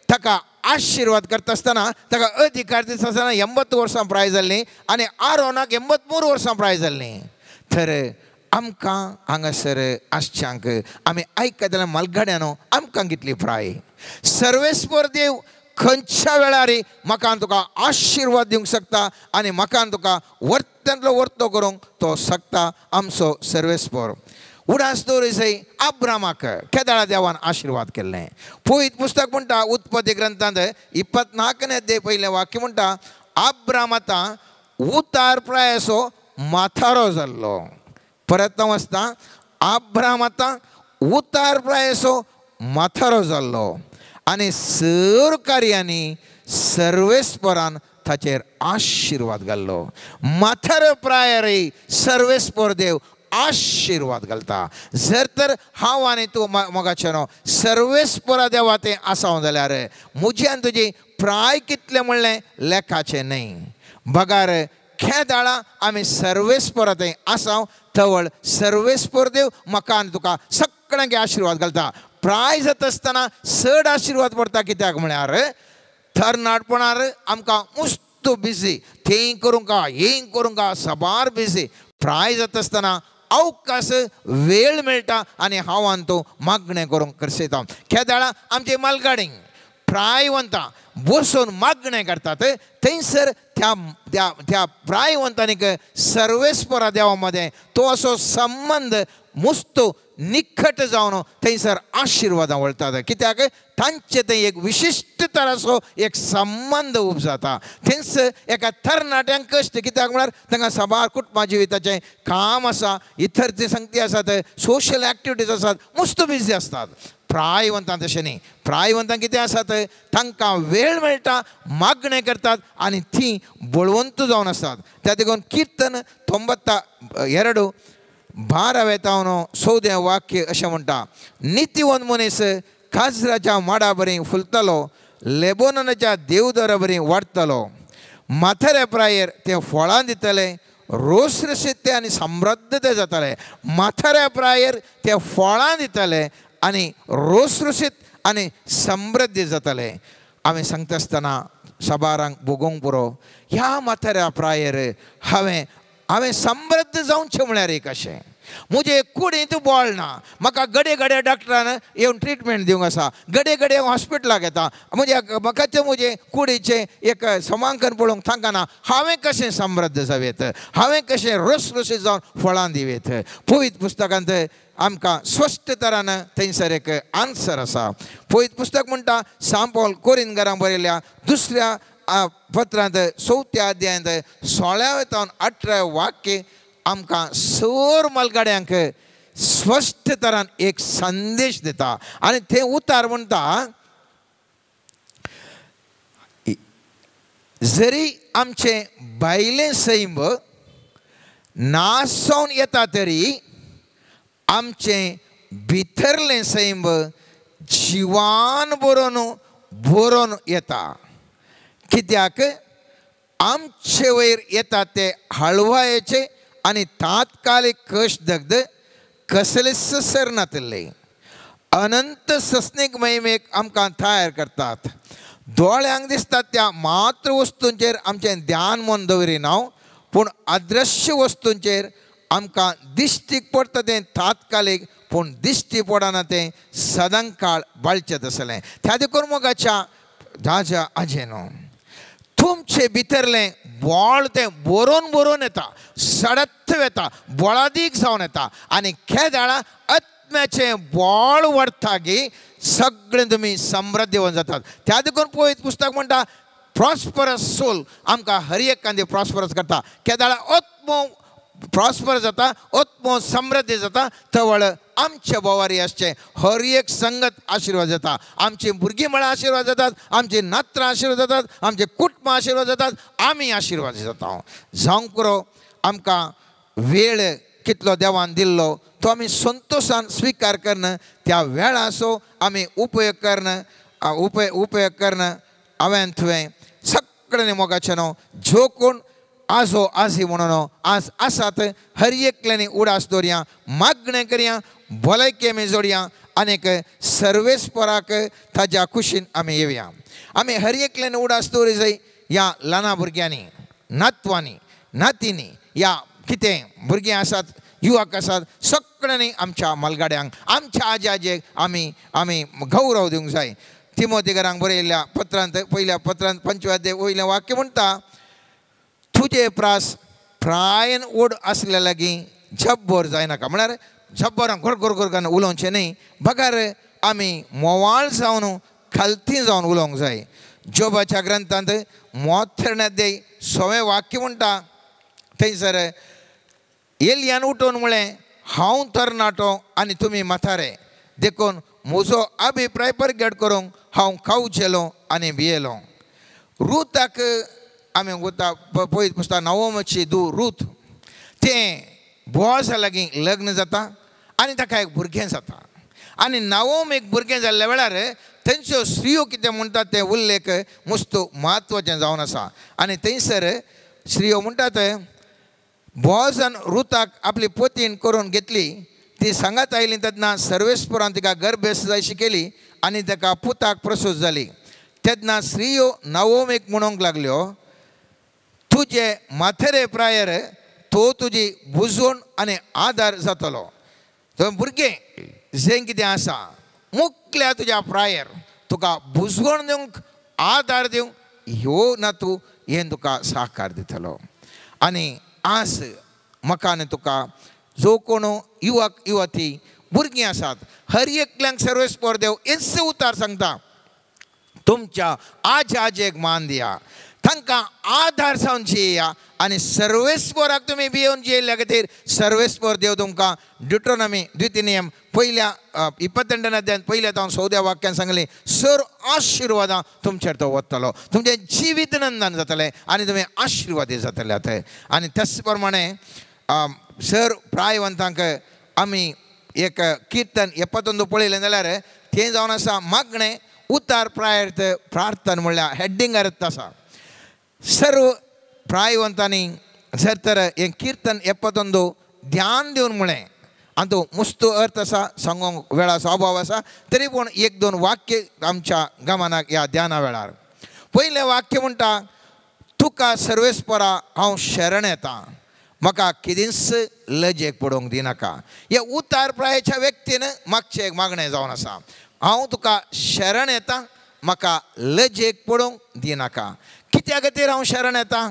ताका आशिर्वाद करता आसतना ताका अधिकार दिता आसतना 80 वर्सां प्राय जाल्लीं आनी आरोनाक 83 वर्सां प्राय जाल्लीं. तर आमकां हांगासर आसच्यांक आमी आयकतल्या मालगाड्यानो आमकां कितली प्राय. सर्वेस्पर देव खंयच्या वेळार म्हाका तुका आशिर्वाद दिवंक शकता आनी म्हाका तुका वर्त्यांतलो वर्तो करूंक तो शकता आमचो सर्वेस्पर. उडास दवरिसय आब्रामाक केदाळा देवान आशिर्वाद केल्लें. पवित्र पुस्तक म्हणटा उत्पत्ती ग्रंथांत 24 अध्याय पयलें वाक्य म्हणटा, आब्राम आतां उतार प्रायेचो म्हातारो जाल्लो. परत हांव वाचता, आब्राम आतां उतार प्रायेचो म्हातारो जाल्लो आनी सर कार्यांनी सर्वेस्परान ताचेर आशिर्वाद घाल्लो. म्हातारो प्रायरय सर्वेस्पर देव आशिर्वाद घालता. जर तर हांव आनी तूं मोगाचें न्हू सर्वेस्परा देवा तें आसा जाल्यार म्हजी आनी तुजी प्राय कितलें म्हणलें लेखाचें न्हय, बगार खेदाळा आमी सर्वेस्परा थंय आसा तवळ सर्वेस्पर देव म्हाका आनी तुका सगळ्यांक आशिर्वाद घालता. प्राय जाता आसतना चड आशिर्वाद पडटा, कित्याक म्हळ्यार तरणाटपणार आमकां मुस्त बिजी, थंय करूंक हें करूंक साबार बिजी. प्राय जाता आसतना अवकाश वेळ मेळटा आनी हांव आनी तूं मागणें करूंक करसेता. खेदाळा आमचे मालगाडी प्रायवंतां बसून मागणें करतात थंयसर त्या त्या त्या प्रायवंतांनीक सर्वेस्परा देवा मदें तो असो संबंद मुस्त निखट जावन थंयसर आशिर्वादां वळटात. कित्याक तांचे थंय एक विशिश्ट तराचो एक संबंद उब जाता. थंयस एका तरणाट्यांक कश्ट, कित्याक म्हळ्यार तांकां साबार कुटुंबा जिविताचें काम आसा, इतर जे संगती आसात, सोशल एक्टिविटीज आसात, मुस्त बिजी आसतात. प्रायवंतां तशें न्ही, प्रायवंतां कितें आसात तांकां वेळ मेळटा, मागणें करतात आनी ती बळवंत जावन आसतात. त्या देखून किर्तन 92 12 तावन 14 वाक्य अशें म्हणटा, नितीवंत मनीस काजराच्या माडा बरी फुलतलो, लेबोननाच्या देवदारा बरी वाडटलो. म्हाताऱ्या प्रायेर ते फळां दितले, रोसरशीत ते आनी समृद्ध ते जातले. म्हाताऱ्या प्रायेर ते फळां दितले आनी रोसरोशीत आनी समृद्धी जातले. आमी सांगता आसतना साबारांक भोगोवंक पुरो ह्या म्हाताऱ्या प्रायेर हांवें हांवें समृद्ध जावचें म्हळ्यार एक अशें म्हजे कुडींत बळ ना, म्हाका घडये घडये डॉक्टरान येवन ट्रिटमेंट दिवंक आसा, घडये घडये हॉस्पिटलाक येता, म्हज्या म्हाकाचें म्हजें कुडीचें एक समांकन पळोवंक तांकां, हांवें कशें समृद्ध जावयेत, हांवें कशें रसरशीत जावन फळां दिवयेत. पवित्र पुस्तकांत आमकां स्पश्ट तरान थंयसर एक आन्सर आसा. पवित्र पुस्तक म्हणटा सांपॉल कोरिंदकारांक बरयल्ल्या दुसऱ्या पत्रांत 4थ्या अध्यायांत 16 तावन 18 वाक्य आमकां सर मालगाड्यांक स्पश्ट तरान एक संदेश दिता. आनी थंय उतार म्हणटा, जरी आमचें भायलें सैम नासोवन येता तरी आमचें भितरलें सैम जिवान बरोवन बरोवन येता. कित्याक आमचे वयर येता ते हळवायेचे आनी तात्कालीक कश्ट दग्ध कसलेच सरनातिल्ले अनंत सस्नीक महिमेक आमकां तयार करतात. दोळ्यांक दिसतात त्या मात्र वस्तूंचेर आमचें ध्यान मन दवरिना, पूण अदृश्य वस्तूंचेर आमकां दिश्टीक पडटा तें तात्कालीक, पूण दिश्टी पडना तें सदांकाळ बाळचें तसलें. त्या देखून मोगाच्या दाजा आजेनो, तुमचे भितरलें बोळ तें बरोवन बरोवन येता, सडत येता, बोळादीक जावन येता. आनी केदाळा आत्म्याचें बोळ व्हरता गी सगळें तुमी समृद्ध येवन जातात. त्या देखून पवित्र पुस्तक म्हणटा प्रॉस्परस सोल आमकां हर एक कांदे प्रॉस्परस करता. केदाळा आत्मो प्रॉस्पर जाता, आत्मो समृद्धी जाता, तवळ आमचे बोवारी आसचें हर एक संगत आशिर्वाद जाता. आमची भुरगीं म्हळ्यार आशिर्वाद जातात, आमची नात्रां आशिर्वाद जातात, आमचे कुटुंब आशिर्वाद जातात, आमी आशिर्वाद जाता. जावंक पुरो आमकां वेळ कितलो देवान दिल्लो तो आमी संतोशान स्विकार करण, त्या वेळाचो आमी उपयोग करण, उपयोग करण. हांवें तुवें सगळ्यांनी मोगाचें न्हू जो कोण आजो आजी म्हणून आज आसात हर एकल्यांनी उडास दवरया, मागणें करया, भलायकी आमी जोडया आनीक सर्वेस्पराक ताज्या कुशीन आमी येवया. आमी हर एकल्यान उडास दवरी जाय ह्या ल्हाना भुरग्यांनी, नातवांनी, नातींनी, ह्या कितें भुरगीं आसात, युवक आसात, सगळ्यांनी आमच्या मालगाड्यांक, आमच्या आजी आजयेक आमी आमी गौरव दिवंक जाय. तिमोतीकरांक बरयल्ल्या पत्रांत पयल्या पत्रांत 5व्या अध्याय वयलें वाक्य म्हणटा, तुजे प्रास प्रायन ओड आसल्या लागीं जब्बर जायनाका. म्हळ्यार जब्बरान घोर घोर घोर उलोवचें न्ही, बगर आमी मोवाळ जावन खालती जावन उलोवंक जाय. जोबाच्या ग्रंथांत 34 6वें वाक्य म्हणटा, थंयसर एलियान उठोवन म्हळें, हांव तरणाटो आनी तुमी म्हातारे, देखून म्हजो अभिप्राय परगट करूंक हांव खावचेलो आनी भियेलो. रुताक आमी वता पळयत पुस्तक नवोमची दू रूत तें बोवासा लागीं लग्न जाता आनी ताका एक भुरगें जाता. आनी नवोम एक भुरगें जाल्ल्या वेळार थंयच्यो स्त्रियो कितें म्हणटात तें उल्लेख मुस्त म्हत्वाचें जावन आसा. आनी थंयसर स्त्रियो म्हणटात, बोवासान रुताक आपली पोतीन करून घेतली, ती सांगात आयली तेन्ना सर्वेस्परान तिका गर्भेस्त जायशी केली आनी ताका पुताक प्रसूत जाली. तेन्ना स्त्रियो नवोमेक म्हणूंक लागल्यो, तुजे माथेरे प्रायर तो तुजी बुजवण आनी आदार जातलो. तो भुरगें जें कितें आसा मुखल्या तुज्या प्रायर तुका बुजवण दिवंक, आदार दिवंक ह्यो ना तूं हें तुका साकार दितलो. आनी आज म्हाका आनी तुका जो कोण युवक युवती भुरगीं आसात हर एकल्यांक सर्वेस्पर देव हेच उतार सांगता, तुमच्या आज आजयेक मान दिया, तांकां आदार जावन जियेया आनी सर्वेस्पराक तुमी भियेवन जियेल्ल्या खातीर सर्वेस्पर देव तुमकां ड्युट्रोनॉमी द्वितीय नियम पयल्या 22 अध्यायान 1 तावन 14 वाक्यान सांगलें, सर आशिर्वादां तुमचेर तो वतलो, तुमचें जिवीत नंदन जातलें आनी तुमी आशिर्वादी जातले. आनी त्याच प्रमाणे सर प्रायवंतांक आमी एक किर्तन 71 पळयलें जाल्यार तें जावन आसा मागणें उतार प्रायर्थ प्रार्थना म्हणल्यार हेडिंग अर्थ आसा. सर्व प्रायवंतांनी जर तर हें किर्तन 71 ध्यान दिवन म्हळें, आनी तो मुस्त अर्थ आसा, सांगूंक वेळाचो अभाव आसा, तरी पूण 1-2 वाक्य आमच्या गमनाक ह्या ध्याना वेळार. पयलें वाक्य म्हणटा, तुका सर्वेस्परा हांव शरण येता, म्हाका कितेंच लजेक पडोवंक दिनाका. ह्या उतार प्रायेच्या व्यक्तीन मागचें एक मागणें जावन आसा, हांव तुका शरण येता, म्हाका लजेक पडोवंक दिनाका. कित्या खातीर हांव शरण येता?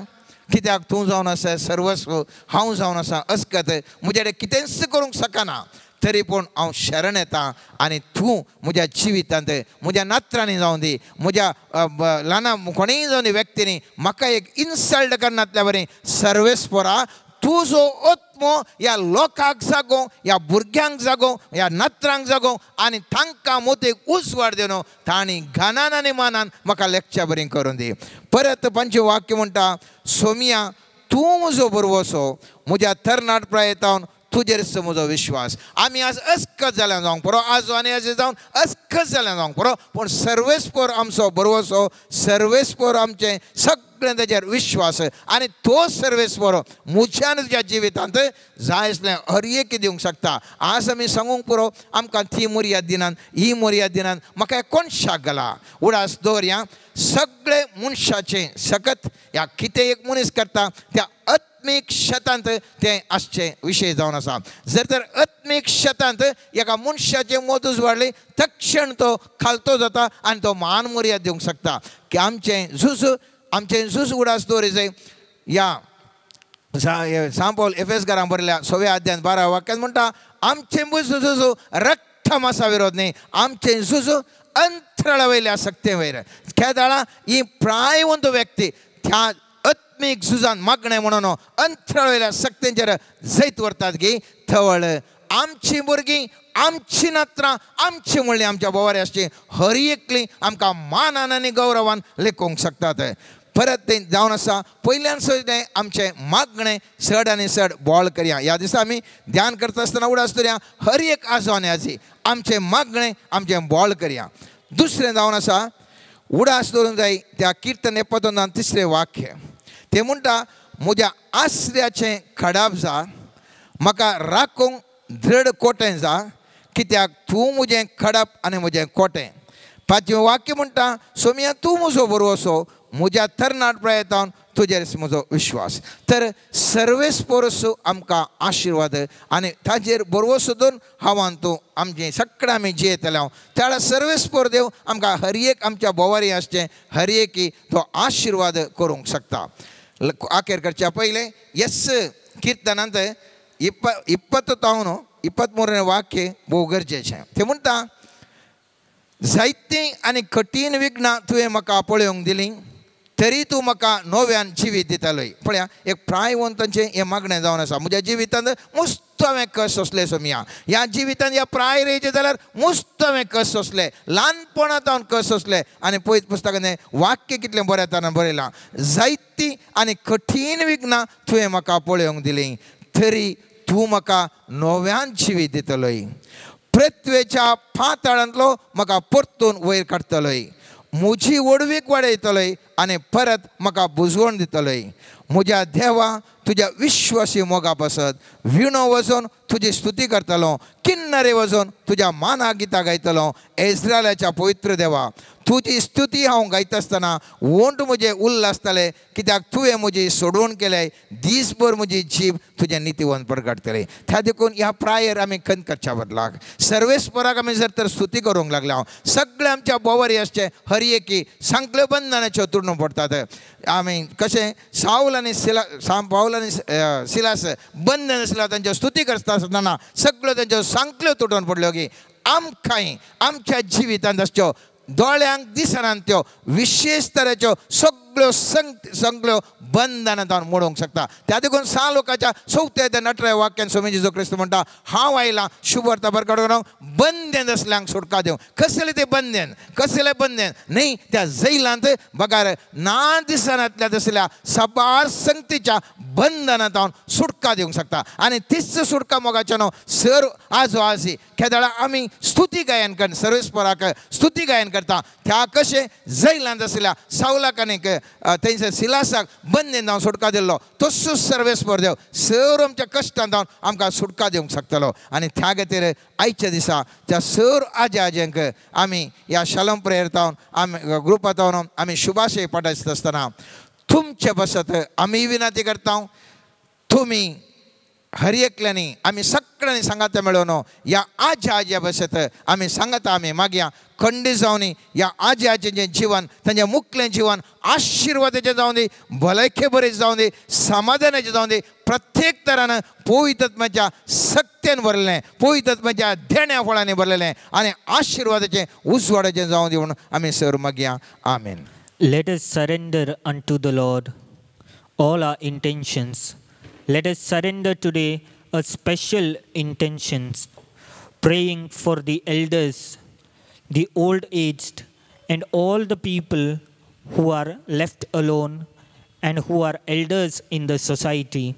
कित्याक तूं जावन आसा सर्वस्व, हांव जावन आसा अस्कत, म्हजे कडेन कितेंच करूंक शकना, तरी पूण हांव शरण येता आनी तूं म्हज्या जिवितांत म्हज्या नात्रांनी जावन दी, म्हज्या ल्हान कोणीय जावन दी व्यक्तींनी म्हाका एक इन्सल्ट करनातल्या बरी सर्वेस्परा तुजो आत्मो ह्या लोकांक जागोवं, ह्या भुरग्यांक जागोवं, ह्या नात्रांक जागोवं आनी तांकां मोतेक उजवाड दिवन तांणी घानान आनी मानान म्हाका लेखच्या बरी करून दी. परत पंचवाक्य वाक्य म्हणटा, सोमिया तूं म्हजो बरवसो, म्हज्या तरणाट प्रायेतावन तुजेर म्हजो विश्वास. आमी आज अस्कत जाल्या जावंक पुरो, आजो आनी अशें जावन अस्कत जाल्या जावंक पुरो, पूण सर्वेस्पोर आमचो बरवसो, सर्वेस्पोर आमचें सगळें ताजेर विश्वास आनी तो सर्वेस्पोर म्हज्यान तुज्या जिवितांत जाय आसलें हर एक दिवंक शकता. आज आमी सांगूंक पुरो आमकां ती मर्याद दिनात, ही मर्याद दिनात, म्हाका कोणशाक घाला. उडास दवरया सगळे मनशाचें सकत ह्या कितें एक मनीस करता त्या आत्मीक शेतांत तें आसचें विशय जावन आसा. जर तर आत्मीक शेतांत एका मनशाचें मत उजवाडलें तक्षण तो खालतो जाता आनी तो मान मर्याद दिवंक शकता. की आमचें झूज, आमचें झूज उडास दवरी जाय. ह्या सांपोल एफएस घरां बरयल्या 6व्या अध्यायांत 12 वाक्यान म्हणटा, आमचें झूज रक्त मासा विरोध न्ही, आमचें झूज अंतराळा वयल्या सक्ते वयर. केदाळा ही प्रायवंत व्यक्ती त्या आत्मीक झुजान मागणें म्हणून अंतराळ वयल्या सक्तेंचेर जैत व्हरतात की थवळ आमची भुरगीं, आमची नात्रां, आमची म्हणली आमच्या बोवारी आसची हर एकली आमकां मानान आनी गौरवान लेखूंक शकतात. परत तें जावन आसा पयल्यान तें आमचें मागणें चड आनी चड बोळ करया. ह्या दिसा आमी ध्यान करता आसतना उडास दवरया हर एक आजो आनी आजी आमचें मागणें आमचें बोळ करया. दुसरें जावन आसा उडास दवरूंक जाय त्या किर्तन 79 3 वाक्य, तें म्हणटा, म्हज्या आसऱ्याचें खडाप जा, म्हाका राखूंक दृढ कोटें जा, कित्याक तूं म्हजें खडप आनी म्हजें कोटें. 5वें वाक्य म्हणटा, सोमिया तूं म्हजो बरवसो, म्हज्या तरणाट प्रायेतावन तुजेर म्हजो विश्वास. तर सर्वेस्पोरस आमकां आशिर्वाद आनी ताजेर बरवसो दोन हांवान तूं आमचें सगळें आमी जियेतले हांव त्या सर्वेस्पोर देव आमकां हर एक आमच्या बोवारी आसचें हर एकी तो आशिर्वाद करूंक शकता. आखेर करच्या पयलें येस किर्तनांत 20 23 वाक्य भोव गरजेचें. तें म्हणटा, जायतीं आनी कठीण विघ्नां तुवें म्हाका पळोवंक दिलीं, तरी तूं म्हाका नव्यान जिवीत दितालोय. पळया एक प्रायवंतांचें हें मागणें जावन आसा, म्हज्या जिवितांत मुस्त हांवें कश्ट सोंसले सोमिया, ह्या जिवितांत ह्या प्रायर येयचें जाल्यार मुस्त हांवें कश्ट सोंसले, ल्हानपणांत हांव कश्ट सोंसले. आनी पयत पुस्तकान वाक्य कितलें बरें ताणें बरयलां, जायतीं आनी कठीण विघ्नां तुवें म्हाका पळोवंक दिलीं, तरी तूं म्हाका नव्यान जिवीत दितलोय, पृथ्वेच्या पाताळांतलो म्हाका परतून वयर काडटलोय, म्हजी व्हडवीक वाडयतलोय आनी परत म्हाका बुजवण दितलोय. म्हज्या देवा तुज्या विश्वासी मोगा पासत विणो वचून तुजी स्तुती करतलो, किन्नरे वचून तुज्या माना गितां गायतलो. इस्रायलाच्या पवित्र देवा तुजी स्तुती हांव गायता आसतना ओंठ म्हजे उल्लासतले, कित्याक तुवें म्हजी सोडवण केल्याय, दीसभर म्हजी जीब तुजें नितीवंत परगटतले. त्या देखून ह्या प्रायर आमी खंत करच्या बदलाक सर्वेस्पराक आमी जर तर स्तुती करूंक लागले हांव सगळे आमच्या बोवारी आसचे हर एकी सांगले बंधनाच्यो तुडणूक पडटात. आमी कशें सावल आनी सिला पावल आनी सिलास बंधन आसल्या तांच्यो स्तुती करता आसतना सगळ्यो तांच्यो सांकल्यो तुटून पडल्यो की आमकांय आमच्या जिवितांत आसच्यो दोळ्यांक दिसनात त्यो विशेश तरेच्यो सगळ्यो सगळ्यो बंधनां तावन मोडूंक शकता. त्या देखून सा लोकांच्या 4 ते 18 वाक्यान स्वामी जेजू क्रिस्त म्हणटा, हांव आयलां शुभवार्ता परगट करूंक, बंधन आसल्यांक सुटका दिवंक. कसलें तें बंधन, कसलें बंधन न्ही, त्या जैलांत बगार ना दिसनातल्या तसल्या साबार संगतीच्या बंधनां तावन सुटका दिवंक शकता. आनी तीच सुटका मोगाच्या न्हू सर आजो आजी केदळा आमी स्तुती गायन कर सर्वेस्पराक स्तुती गायन करता त्या कशें जैलांत आसल्या सावलाक आनी थंयसर सिलासाक बंधन जावन सुटका दिल्लो तसोच सर्वेस्पर देव सर आमच्या कश्टान जावन आमकां सुटका दिवंक शकतलो. आनी त्या खातीर आयच्या दिसा त्या सर आज्या आजयांक आमी ह्या शालोम प्रेयर तावन आमी ग्रुपांत तावन आमी शुभाशय पाठयता आसतना तुमचे बसत आमी विनंती करता, तुमी हर एकल्यांनी आमी सगळ्यांनी सांगाता मेळोवन ह्या आज्या आज्या बसत आमी सांगाता आमी मागया खंडीत जावनी ह्या आज्या आज्यांचें जिवन तांचें मुखलें जिवन आशिर्वादाचें जावं दी, भलायके बरें जावं दी, समाधानाचें जावं दी, प्रत्येक तरान पवित्र सक्तेन भरलें, पवित्र देण्या फळांनी भरलेलें आनी आशिर्वादाचें उजवाडाचें जावं दी म्हणून आमी sir मागया. Amen. Let us surrender unto the Lord all our intentions. Let us surrender today a special intentions, praying for the elders, the old aged, and all the people who are left alone and who are elders in the society.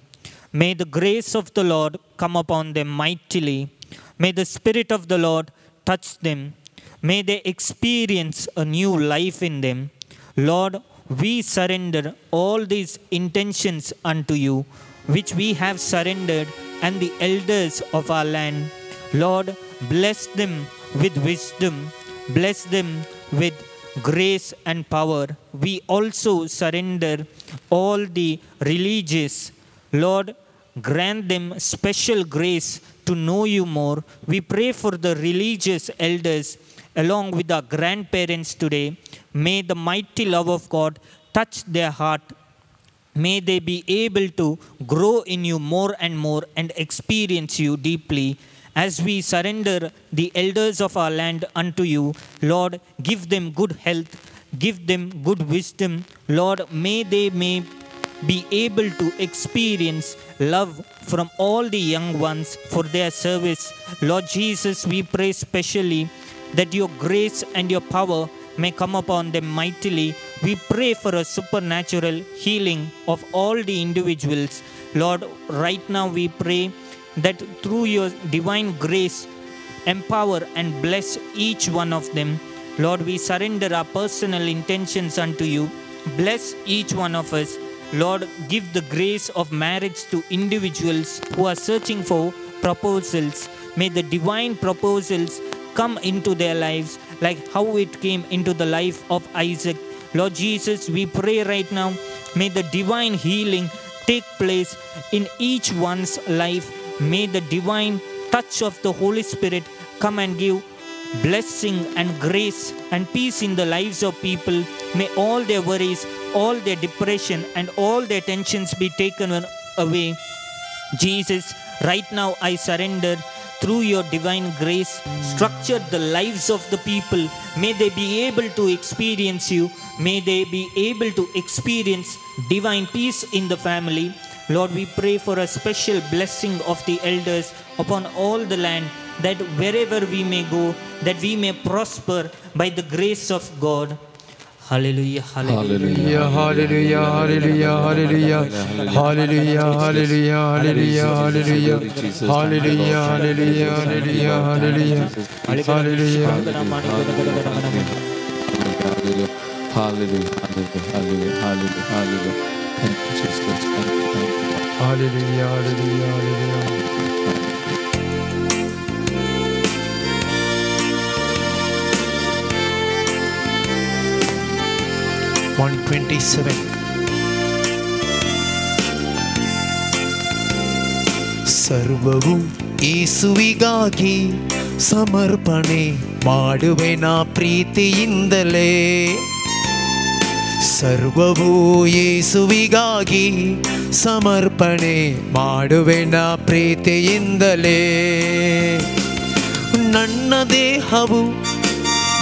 May the grace of the Lord come upon them mightily. May the Spirit of the Lord touch them. May they experience a new life in them. Lord, we surrender all these intentions unto you, which we have surrendered, and the elders of our land. Lord, bless them with wisdom, bless them with grace and power. We also surrender all the religious. Lord, grant them special grace to know you more. We pray for the religious elders along with our grandparents today. May the mighty love of God touch their heart. May they be able to grow in you more and more and experience you deeply. As we surrender the elders of our land unto you, Lord, give them good health, give them good wisdom. Lord, may they be able to experience love from all the young ones for their service. Lord Jesus, we pray specially that your grace and your power may come upon them mightily. We pray for a supernatural healing of all the individuals. Lord, right now we pray that through your divine grace, empower and bless each one of them. Lord, we surrender our personal intentions unto you. Bless each one of us. Lord, give the grace of marriage to individuals who are searching for proposals. May the divine proposals come into their lives like how it came into the life of Isaac. Lord Jesus, we pray right now, may the divine healing take place in each one's life. May the divine touch of the Holy Spirit come and give blessing and grace and peace in the lives of people. May all their worries, all their depression and all their tensions be taken away. Jesus, right now I surrender. Through your divine grace, structure the lives of the people. May they be able to experience you. May they be able to experience divine peace in the family. Lord, we pray for a special blessing of the elders upon all the land, that wherever we may go, that we may prosper by the grace of God. Hallelujah, hallelujah, hallelujah, hallelujah, hallelujah, hallelujah, hallelujah, hallelujah, hallelujah, hallelujah, hallelujah, hallelujah, hallelujah, hallelujah, hallelujah, hallelujah, hallelujah. Thank you, Jesus. Thank you, thank you. Hallelujah, hallelujah, hallelujah. 127. ಸರ್ವವು ಯೇಸುವಿಗಾಗಿ ಸಮರ್ಪಣೆ ಮಾಡುವೆನ ಪ್ರೀತಿಯಿಂದಲೇ. ಸರ್ವವು ಯೇಸುವಿಗಾಗಿ ಸಮರ್ಪಣೆ ಮಾಡುವೆನ ಪ್ರೀತಿಯಿಂದಲೇ. ನನ್ನ ದೇಹವು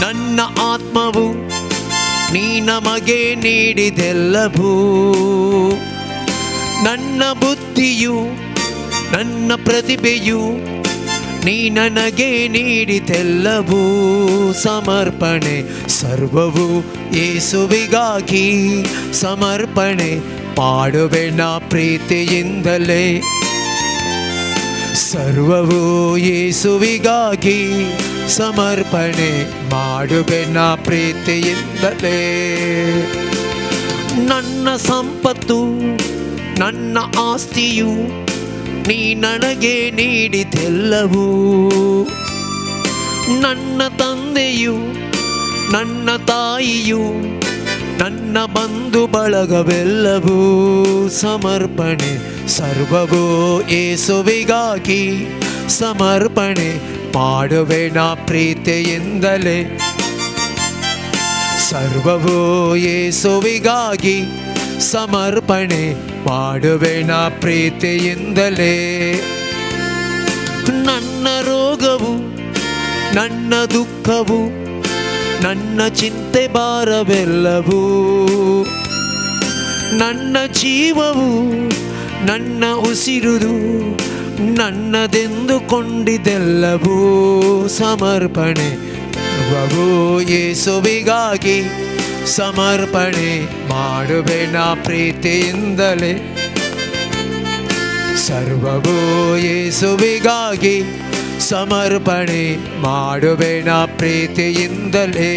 ನನ್ನ ಆತ್ಮವು ನೀ ನಮಗೆ ನೀಡಿದೆಲ್ಲವೂ. ನನ್ನ ಬುದ್ಧಿಯು ನನ್ನ ಪ್ರತಿಭೆಯು ನೀ ನನಗೆ ನೀಡಿದೆಲ್ಲವೂ ಸಮರ್ಪಣೆ. ಸರ್ವವು ಯೇಸುವಿಗಾಗಿ ಸಮರ್ಪಣೆ ಮಾಡುವೆನ ಪ್ರೀತಿಯಿಂದಲೇ. ಸರ್ವವು ಯೇಸುವಿಗಾಗಿ ಸಮರ್ಪಣೆ ಮಾಡುವೆನ ಪ್ರೀತಿಯಿಂದಲೇ. ನನ್ನ ಸಂಪತ್ತು ನನ್ನ ಆಸ್ತಿಯು ನೀ ನನಗೆ ನೀಡಿದೆಲ್ಲವೂ. ನನ್ನ ತಂದೆಯು ನನ್ನ ತಾಯಿಯು ನನ್ನ ಬಂಧು ಬಳಗವೆಲ್ಲವೂ ಸಮರ್ಪಣೆ, ಸರ್ವವೂ ಯೇಸುವಿಗಾಗಿ ಸಮರ್ಪಣೆ ಮಾಡುವೆ ನಾ ಪ್ರೀತಿಯಿಂದಲೇ. ಸರ್ವವೂ ಯೇಸುವಿಗಾಗಿ ಸಮರ್ಪಣೆ ಮಾಡುವೆ ನಾ ಪ್ರೀತಿಯಿಂದಲೇ. ನನ್ನ ರೋಗವು ನನ್ನ ದುಃಖವು ನನ್ನ ಚಿಂತೆ ಭಾರವೆಲ್ಲವೂ, ನನ್ನ ಜೀವವು ನನ್ನ ಉಸಿರುದು ನನ್ನದೆಂದುಕೊಂಡಿದ್ದೆಲ್ಲವೂ ಸಮರ್ಪಣೆ, ಸರ್ವವೂ ಯೇಸುವಿಗಾಗಿ ಸಮರ್ಪಣೆ ಮಾಡುವೆ ನಾ ಪ್ರೀತಿಯಿಂದಲೇ. ಸರ್ವವೂ ಯೇಸುವಿಗಾಗಿ ಸಮರ್ಪಣೆ ಮಾಡುವೆ ನಾ ಪ್ರೀತಿಯಿಂದಲೇ,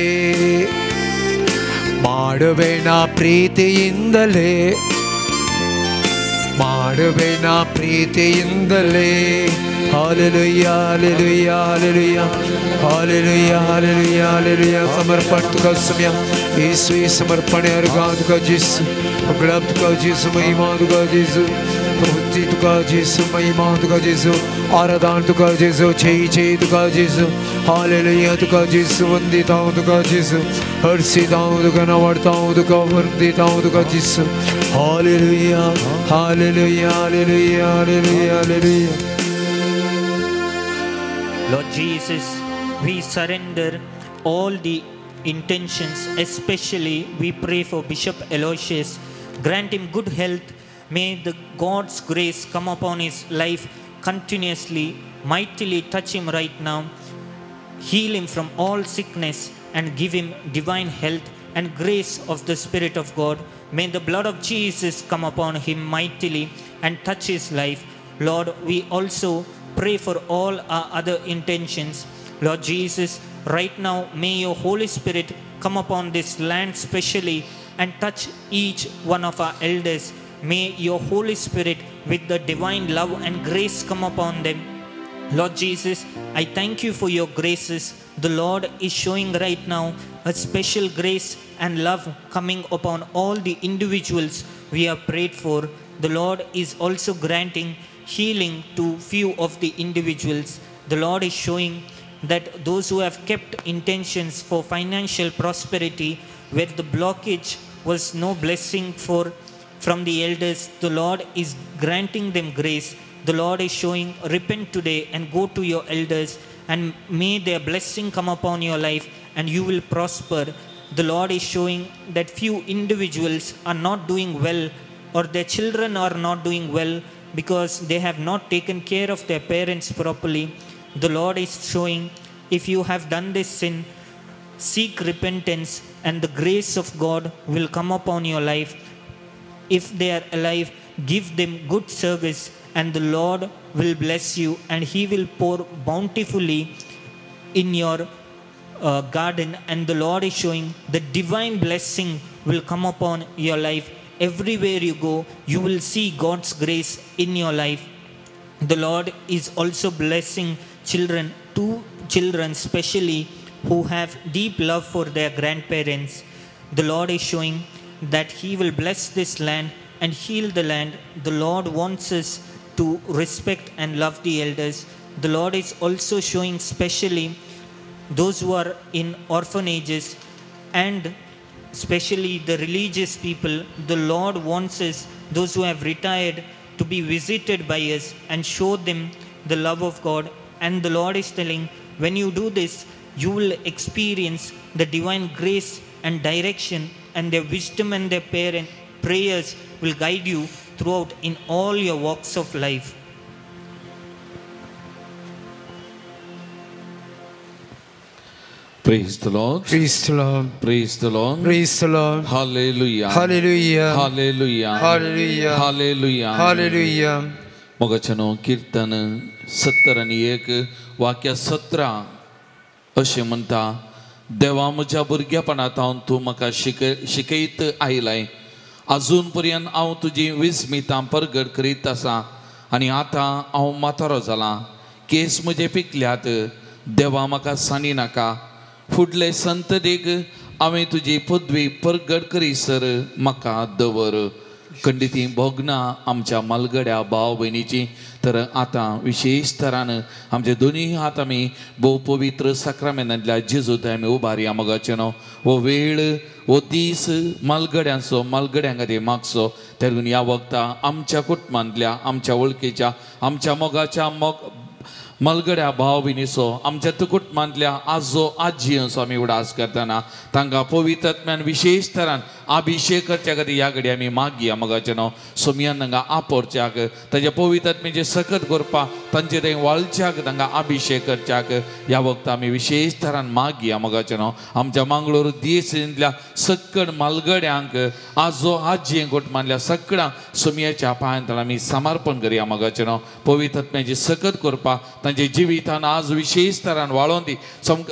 ಮಾಡುವೆ ನಾ ಪ್ರೀತಿಯಿಂದಲೇ, ಮಾಡುವೆ ನಾ ಪ್ರೀತಿಯಿಂದಲೇ. Hallelujah, hallelujah, hallelujah, hallelujah, hallelujah, hallelujah. समर्पण तुका समय यीशु समर्पण अर्घा तुका जीसु, अगलब तुका जीसु, महिमा तुका जीसु, प्रभुत्ति तुका जीसु, महिमा तुका जीसु, आराधना तुका जीसु, जय जय तुका जीसु, हालेलुया तुका जीसु, वंदिता तुका जीसु, हर्षिता तुका, नवरता तुका, वंदिता तुका जीसु. Hallelujah, hallelujah, hallelujah, hallelujah, hallelujah. Lord Jesus, we surrender all the intentions, especially we pray for Bishop Aloysius. Grant him good health. May the God's grace come upon his life continuously, mightily touch him right now. Heal him from all sickness and give him divine health and grace of the Spirit of God. May the blood of Jesus come upon him mightily and touch his life. Lord, we also pray for all our other intentions. Lord Jesus, right now, may your Holy Spirit come upon this land specially and touch each one of our elders. May your Holy Spirit with the divine love and grace come upon them. Lord Jesus, I thank you for your graces. The Lord is showing right now a special grace and love coming upon all the individuals we have prayed for. The Lord is also granting healing to few of the individuals. The Lord is showing that those who have kept intentions for financial prosperity, where the blockage was no blessing for from the elders, the Lord is granting them grace. The Lord is showing, repent today and go to your elders, and may their blessing come upon your life and you will prosper. The Lord is showing that few individuals are not doing well, or their children are not doing well because they have not taken care of their parents properly. The Lord is showing, if you have done this sin, seek repentance and the grace of God will come upon your life. If they are alive, give them good service and the Lord will bless you and He will pour bountifully in your garden. And the Lord is showing the divine blessing will come upon your life. Everywhere you go, you will see God's grace in your life. The Lord is also blessing children, two children especially who have deep love for their grandparents. The Lord is showing that He will bless this land and heal the land. The Lord wants us to respect and love the elders. The Lord is also showing specially those who are in orphanages and especially the religious people. The Lord wants us, those who have retired, to be visited by us and show them the love of God. And the Lord is telling, when you do this, you will experience the divine grace and direction, and their wisdom and their prayers will guide you throughout in all your walks of life. Praise the Lord. Praise the Lord. Praise the Lord. Praise the Lord. Hallelujah. Hallelujah. Hallelujah. Hallelujah. Hallelujah. Hallelujah. मोगाच्यानो कीर्तन 71 वाक्य 17 अशें म्हणटा, देवा म्हज्या भुरगेपणांत हांव तूं म्हाका शिकयत आयलाय, आजून पर्यंत हांव तुजी विस्मितां परगट करीत आसा, आनी आतां हांव म्हातारो जालां, केस म्हजे पिकल्यात, देवा म्हाका सांडी नाका, फुडले संततीक हांवें तुजी पदवी परगट करीसर म्हाका दवर. खंडिती भोगना आमच्या मालगड्या भाव भयणीची. तर आतां विशेश तरान आमचे दोनूय हात आमी भोव पवित्र साक्रामेंतांतल्या जेजू थंय आमी उबारया मोगाचें न्हू. हो वेळ हो दीस मालगड्यांचो मालगड्यां खातीर मागचो. तेरून ह्या वखता आमच्या कुटुंबांतल्या आमच्या वळखीच्या आमच्या मोगाच्या मोग मालगड्या भाव भयणीचो आमच्या कुटुंबांतल्या आजो आजयेचो आमी उडास करतना तांकां पवित्र आत्म्यान विशेश तरान अभिषेक करच्या खातीर ह्या घडी आमी मागया मोगाचें न्हू. सोमयान तांकां आपोरच्याक ताच्या पवित्र आत्म्याचें सकत करपाक तांचे थंय वाळच्याक तांकां अभिषेक करच्याक ह्या वखता आमी विशेश तरान मागया मोगाचें न्हू. आमच्या मांगलोर देशांतल्या सक्कड मालगड्यांक आजो आजये कुटुंबांतल्या सगळ्यांक सोमयाच्या पांयांत आमी समर्पण करया मोगाचें न्हू. पवित्र आत्म्याचें सकत करपाक तांचे जिवितान आज विशेष तरान वाळोवन दी.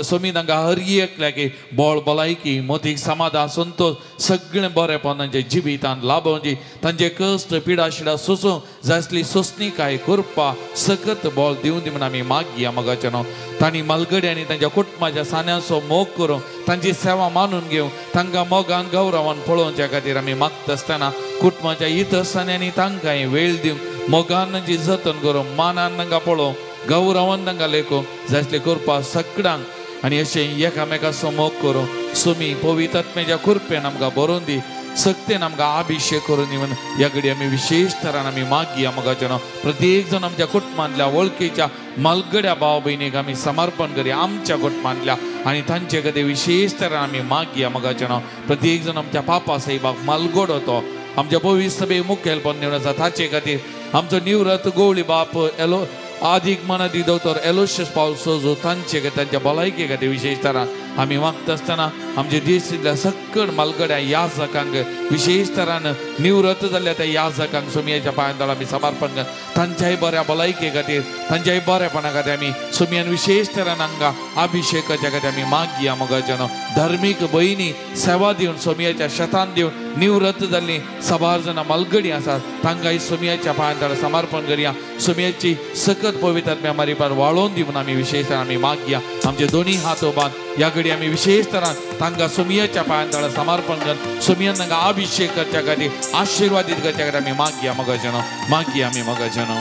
सोमी तांकां हर एकल्याक बळ भलायकी मोतीक समाधान संतोष सगळें बरेंपण तांच्या जिवितान लाभोवन दी. तांचे कश्ट पिडा शिडा सोसूं जासली सोंसणीकाय करपा सकत बळ दिवन दी म्हूण आमी मागया मोगाचें न्हू. तांणी मालगड्यांनी तांच्या कुटुंबाच्या सान्यांचो मोग करून तांची सेवा मानून घेवन तांकां मोगान गौरवान पळोवच्या खातीर आमी मागता आसतना कुटुंबाच्या हितसान्यांनी तांकां वेळ दिवन मोगान तांची जतन करून मानान तांकां पळोवंक गौरवान तांकां लेखूंक जासले करपा सगळ्यांक आनी अशें एकामेकाचो मोग करून सोमी पवित्र आत्म्याच्या कृपेन आमकां बरोवन दी. सक्तेन आमकां अभिषेक करून दी म्हूण ह्या घडी आमी विशेश तरान आमी मागया मोगाचें न्हू. प्रत्येक जण आमच्या कुटुंबांतल्या वळखीच्या मालगड्या भाव भयणीक आमी समर्पण करया आमच्या कुटुंबांतल्या आनी तांचे खातीर विशेश तरान आमी मागया मोगाचें न्हू. प्रत्येक जण आमच्या पापा साहेबाक मालगडो तो आमच्या भविष्य सभे मुखेलपण निवड आसा ताचे खातीर आमचो निवृत्त गोवळी बाप एलो आदीक मनादी दोतोर एलोशियस पावल सोजो तांचे तांच्या भलायके खातीर विशेश तरान आमी मागता आसतना आमच्या देशांतल्या सक्कड मालगड्या याजकांक विशेष तरान निवृत्त जाल्ल्या त्या याजकांक सोमयाच्या पांयांत आमी समर्पण तांच्याय बऱ्या भलायके खातीर तांच्याय बरेपणा खातीर आमी सोमयान विशेष तरान हांगा अभिषेकाच्या खातीर आमी मागया मोगाचें न्हू. धार्मीक भयणी सेवा दिवन सोमयाच्या शेतान दिवन निवृत्त जाल्लीं साबार जाणां मालगडी आसात तांकांय सोमयाच्या पांयांत समर्पण करया. सोमयाची सकत पवित्र आत्म्या मारीपार वाळोवन दी म्हूण आमी विशेष तरान आमी मागया. आमचे दोनूय हात उबान ह्या घडी आमी विशेष तरान तांकां सोमयाच्या पांयांत समर्पण कर सोमयान तांकां अभिषेक करच्या खातीर आशिर्वादीत करच्या खातीर आमी मागया मोगाचें न्हू. मागया आमी मोगाचें न्हू.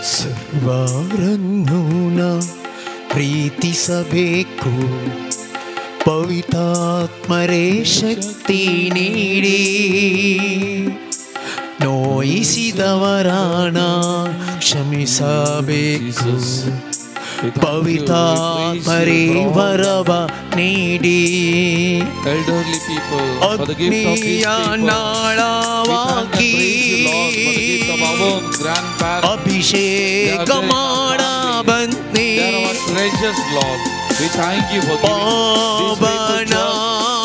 ಸರ್ವರನ್ನು ನಾ ಪ್ರೀತಿಸಬೇಕು, ಪವಿತ್ರಾತ್ಮರೇ ಶಕ್ತಿ ನೀಡಿ, ನೋಯಿಸಿದವರಾಣ ಕ್ಷಮಿಸಬೇಕು, ಪವಿತ್ರಾತ್ಮರೇ ವರವ ನೀಡಿ. Elderly people, for the gift of these people, we thank and praise you, Lord, for the gift of our own grandparents. ಅಭಿಷೇಕ ಮಾಡ ಬನ್ನಿ. They are our treasures, Lord. We thank you for giving these people church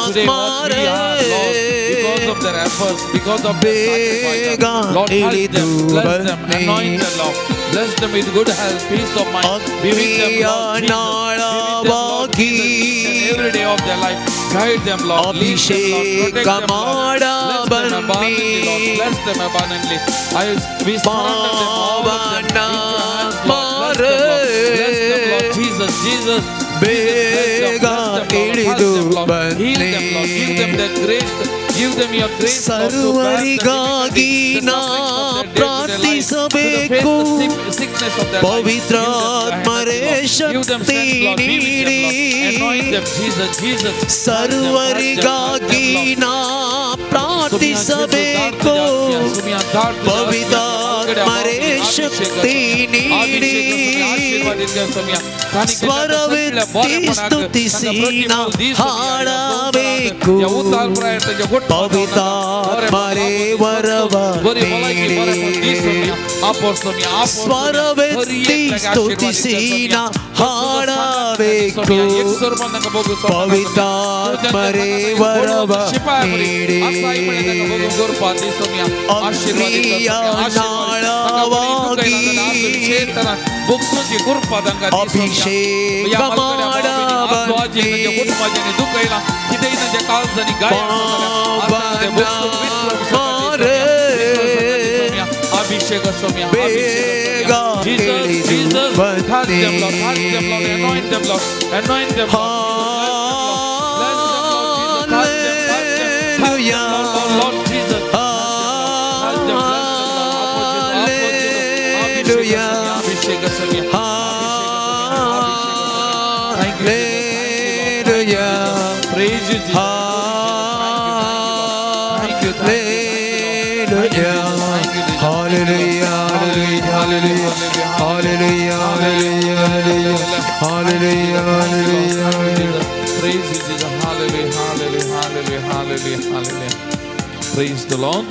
today what we are, Lord, because of their efforts, because of their sacrifice. Lord, help them, bless them, anoint them, Lord. Bless them with good health, peace of mind. Be with them, Lord Jesus. Be with them, Lord Jesus, each and every day of their life. Guide them, Lord. Lead them, Lord. Protect them, Lord. Bless them abundantly, Lord. Bless them abundantly. We surrender them, all of them, into your hands, Lord. Bless them, Lord. Bless them, Lord Jesus. Jesus, Jesus, bless them, Lord. Bless them, Lord. Heal them, Lord. Give them the grace. Give them your grace, Lord, to bear the difficulty, the sufferings of their day-to-day life, to face the sickness of their life. ಪವಿತ್ರಾತ್ಮರೇ Give them Shakti strength, Lord. Be with them, ನೀಡಿ. Lord. Anoint them, Jesus, Jesus. ಸರ್ವರಿಗಾಗಿ ನಾ ಪ್ರಾರ್ಥಿಸಬೇಕು, ಪವಿತ್ರಾತ್ಮರೇ ಶಕ್ತಿ ನೀಡಿ. ಸ್ವರವೆತ್ತಿ ಸ್ತುತಿಸಿ ನಾ ಹಾಡಬೇಕು, ಪವಿತ್ರಾತ್ಮರೇ ವರವ ನೀಡಿ. ಸ್ವರವೆತ್ತಿ ಸ್ತುತಿಸಿ ನಾ ಹಾಡಬೇಕು, ಪವಿತ್ರಾತ್ಮರೇ ವರವ ನೀಡಿ. ಅಗ್ನಿಯ ನಾಳವಾಗಿ ಅಭಿಷೇಕ ಮಾಡ ಬನ್ನಿ. ಅಭಿಷೇಕ ಸ್ವಾಮಿ, ಬೇಗ Jesus, ಇಳಿದು Jesus, touch them, Lord, touch them, Lord, ಬನ್ನಿ. anoint them, Lord, anoint them, Lord, bless them, Hallelujah. Abhishek असुया. Hallelujah. Praise you, Jesus. Hallelujah. Hallelujah. Hallelujah. Hallelujah. Hallelujah. Hallelujah. Hallelujah. Praise you, Jesus. Hallelujah. Hallelujah. Hallelujah. Hallelujah. Hallelujah. Praise the Lord.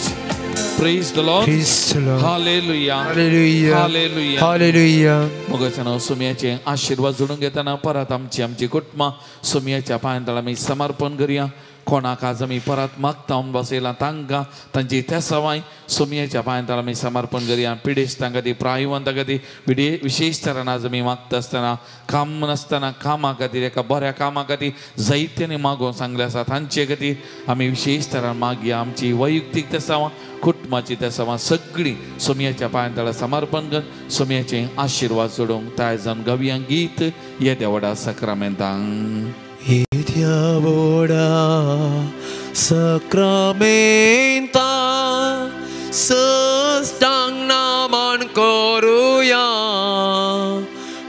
Praise the Lord. Praise the Lord. Hallelujah. Hallelujah. Hallelujah. Hallelujah. मोगाच्या नाव सोम्याचे आशीर्वाद जोडून घेताना परत आमची आमची कुटुंबां सोम्याच्या पांयांतळ आमी समर्पण करया. कोणाक आज आमी परत मागता म्हूण बसयला तांकां तांची तेसावाय सोम्याच्या पांयांतळ आमी समर्पण करया. पिडेस्तां खातीर, प्रायवंतां खातीर विशेष तरान आज आमी मागता आसतना, काम नासतना कामा खातीर, एका बऱ्या कामा खातीर जायत्यांनी मागोवन सांगलें आसा तांचे खातीर आमी विशेष तरान मागया. आमची वैयक्तीक तेसावां, कुटुंबाची तेसावां सगळीं सोम्याच्या पांयांतळ समर्पण कर सोम्याचे आशिर्वाद जोडूंक तयार जावन गावया गीत येद्या व्हडा साक्रामेंतांक. येद्या व्हडा साक्रामेंता सष्टांग नमन करुया,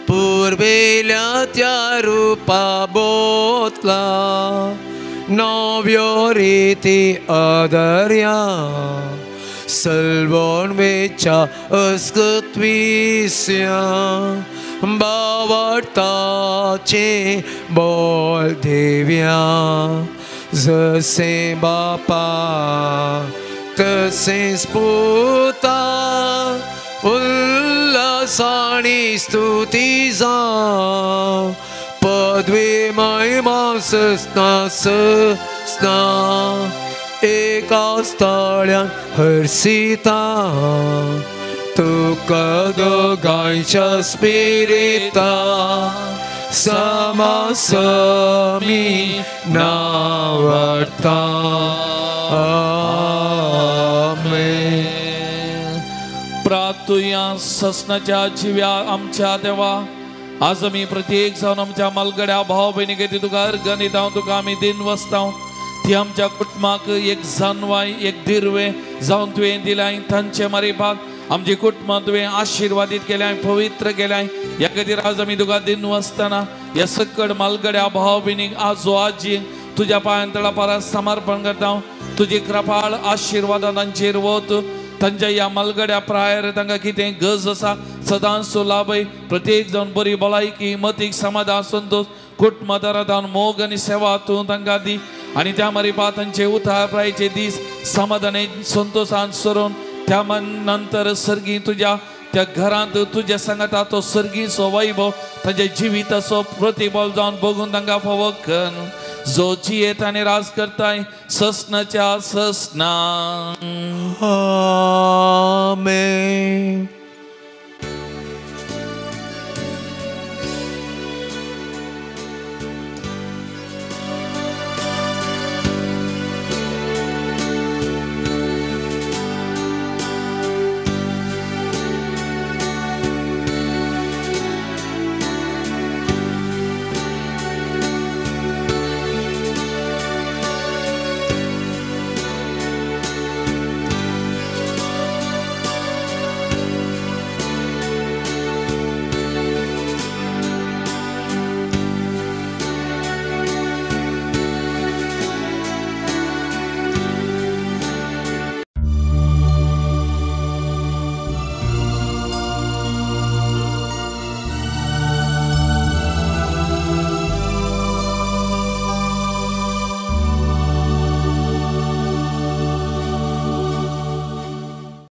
पुर्वेल्या त्या रुपा बोतला नव्यो रिती आदर्या, सल्वोन वेच्या अस्कत्विस्या बावडताचे बोल देव्या, जसे बापा तसेच पुता उल्हासानी स्तुती जाव, पदवी महिमा सस्ना सस्ना एका स्थळ्यान हर्षिता, तुका दोगांच्या स्पिरिता समासमी नावडता. आमेन. प्रार्थुया. ससनाच्या जिव्या आमच्या देवा, आज आमी प्रत्येक जावन आमच्या मालगड्या भाव भयणी खातीर तुका अर्घ दिता, तुका आमी दिन वसता. ती आमच्या कुटुंबाक एक जानवाय, एक दिर्वे जावन तुवें दिलाय. तांचे मारिपाक आमचे कुटुंबां तुवें आशिर्वादीत केल्याय, पवित्र केल्याय. ह्या खातीर आज आमी तुका दिन वसतना ह्या सकड मालगड्या भाव भयणीक, आजो आजी तुज्या पांयांतळा परत समर्पण करता. तुजी कृपाळ आशिर्वादां तांचेर वत. तांच्या ह्या मालगड्या प्रायर तांकां कितें गरज आसा सदांच लाभय. प्रत्येक जावन बरी भलायकी, मतीक समाधान, संतोष, कुटुंबादारान मोग आनी सेवा तूं तांकां दी. आनी त्या मारिपा तांचे उतार प्रायचे दीस समाधाने संतोषान सरून त्या नंतर सर्गी तुज्या त्या घरांत तुज्या सांगाता तो सर्गीचो वैभव तांच्या जिविताचो प्रतिबल जावन बघून तांकां फावो कर. जो जियेत आनी राज करताय ससनाच्या ससना. आमेन.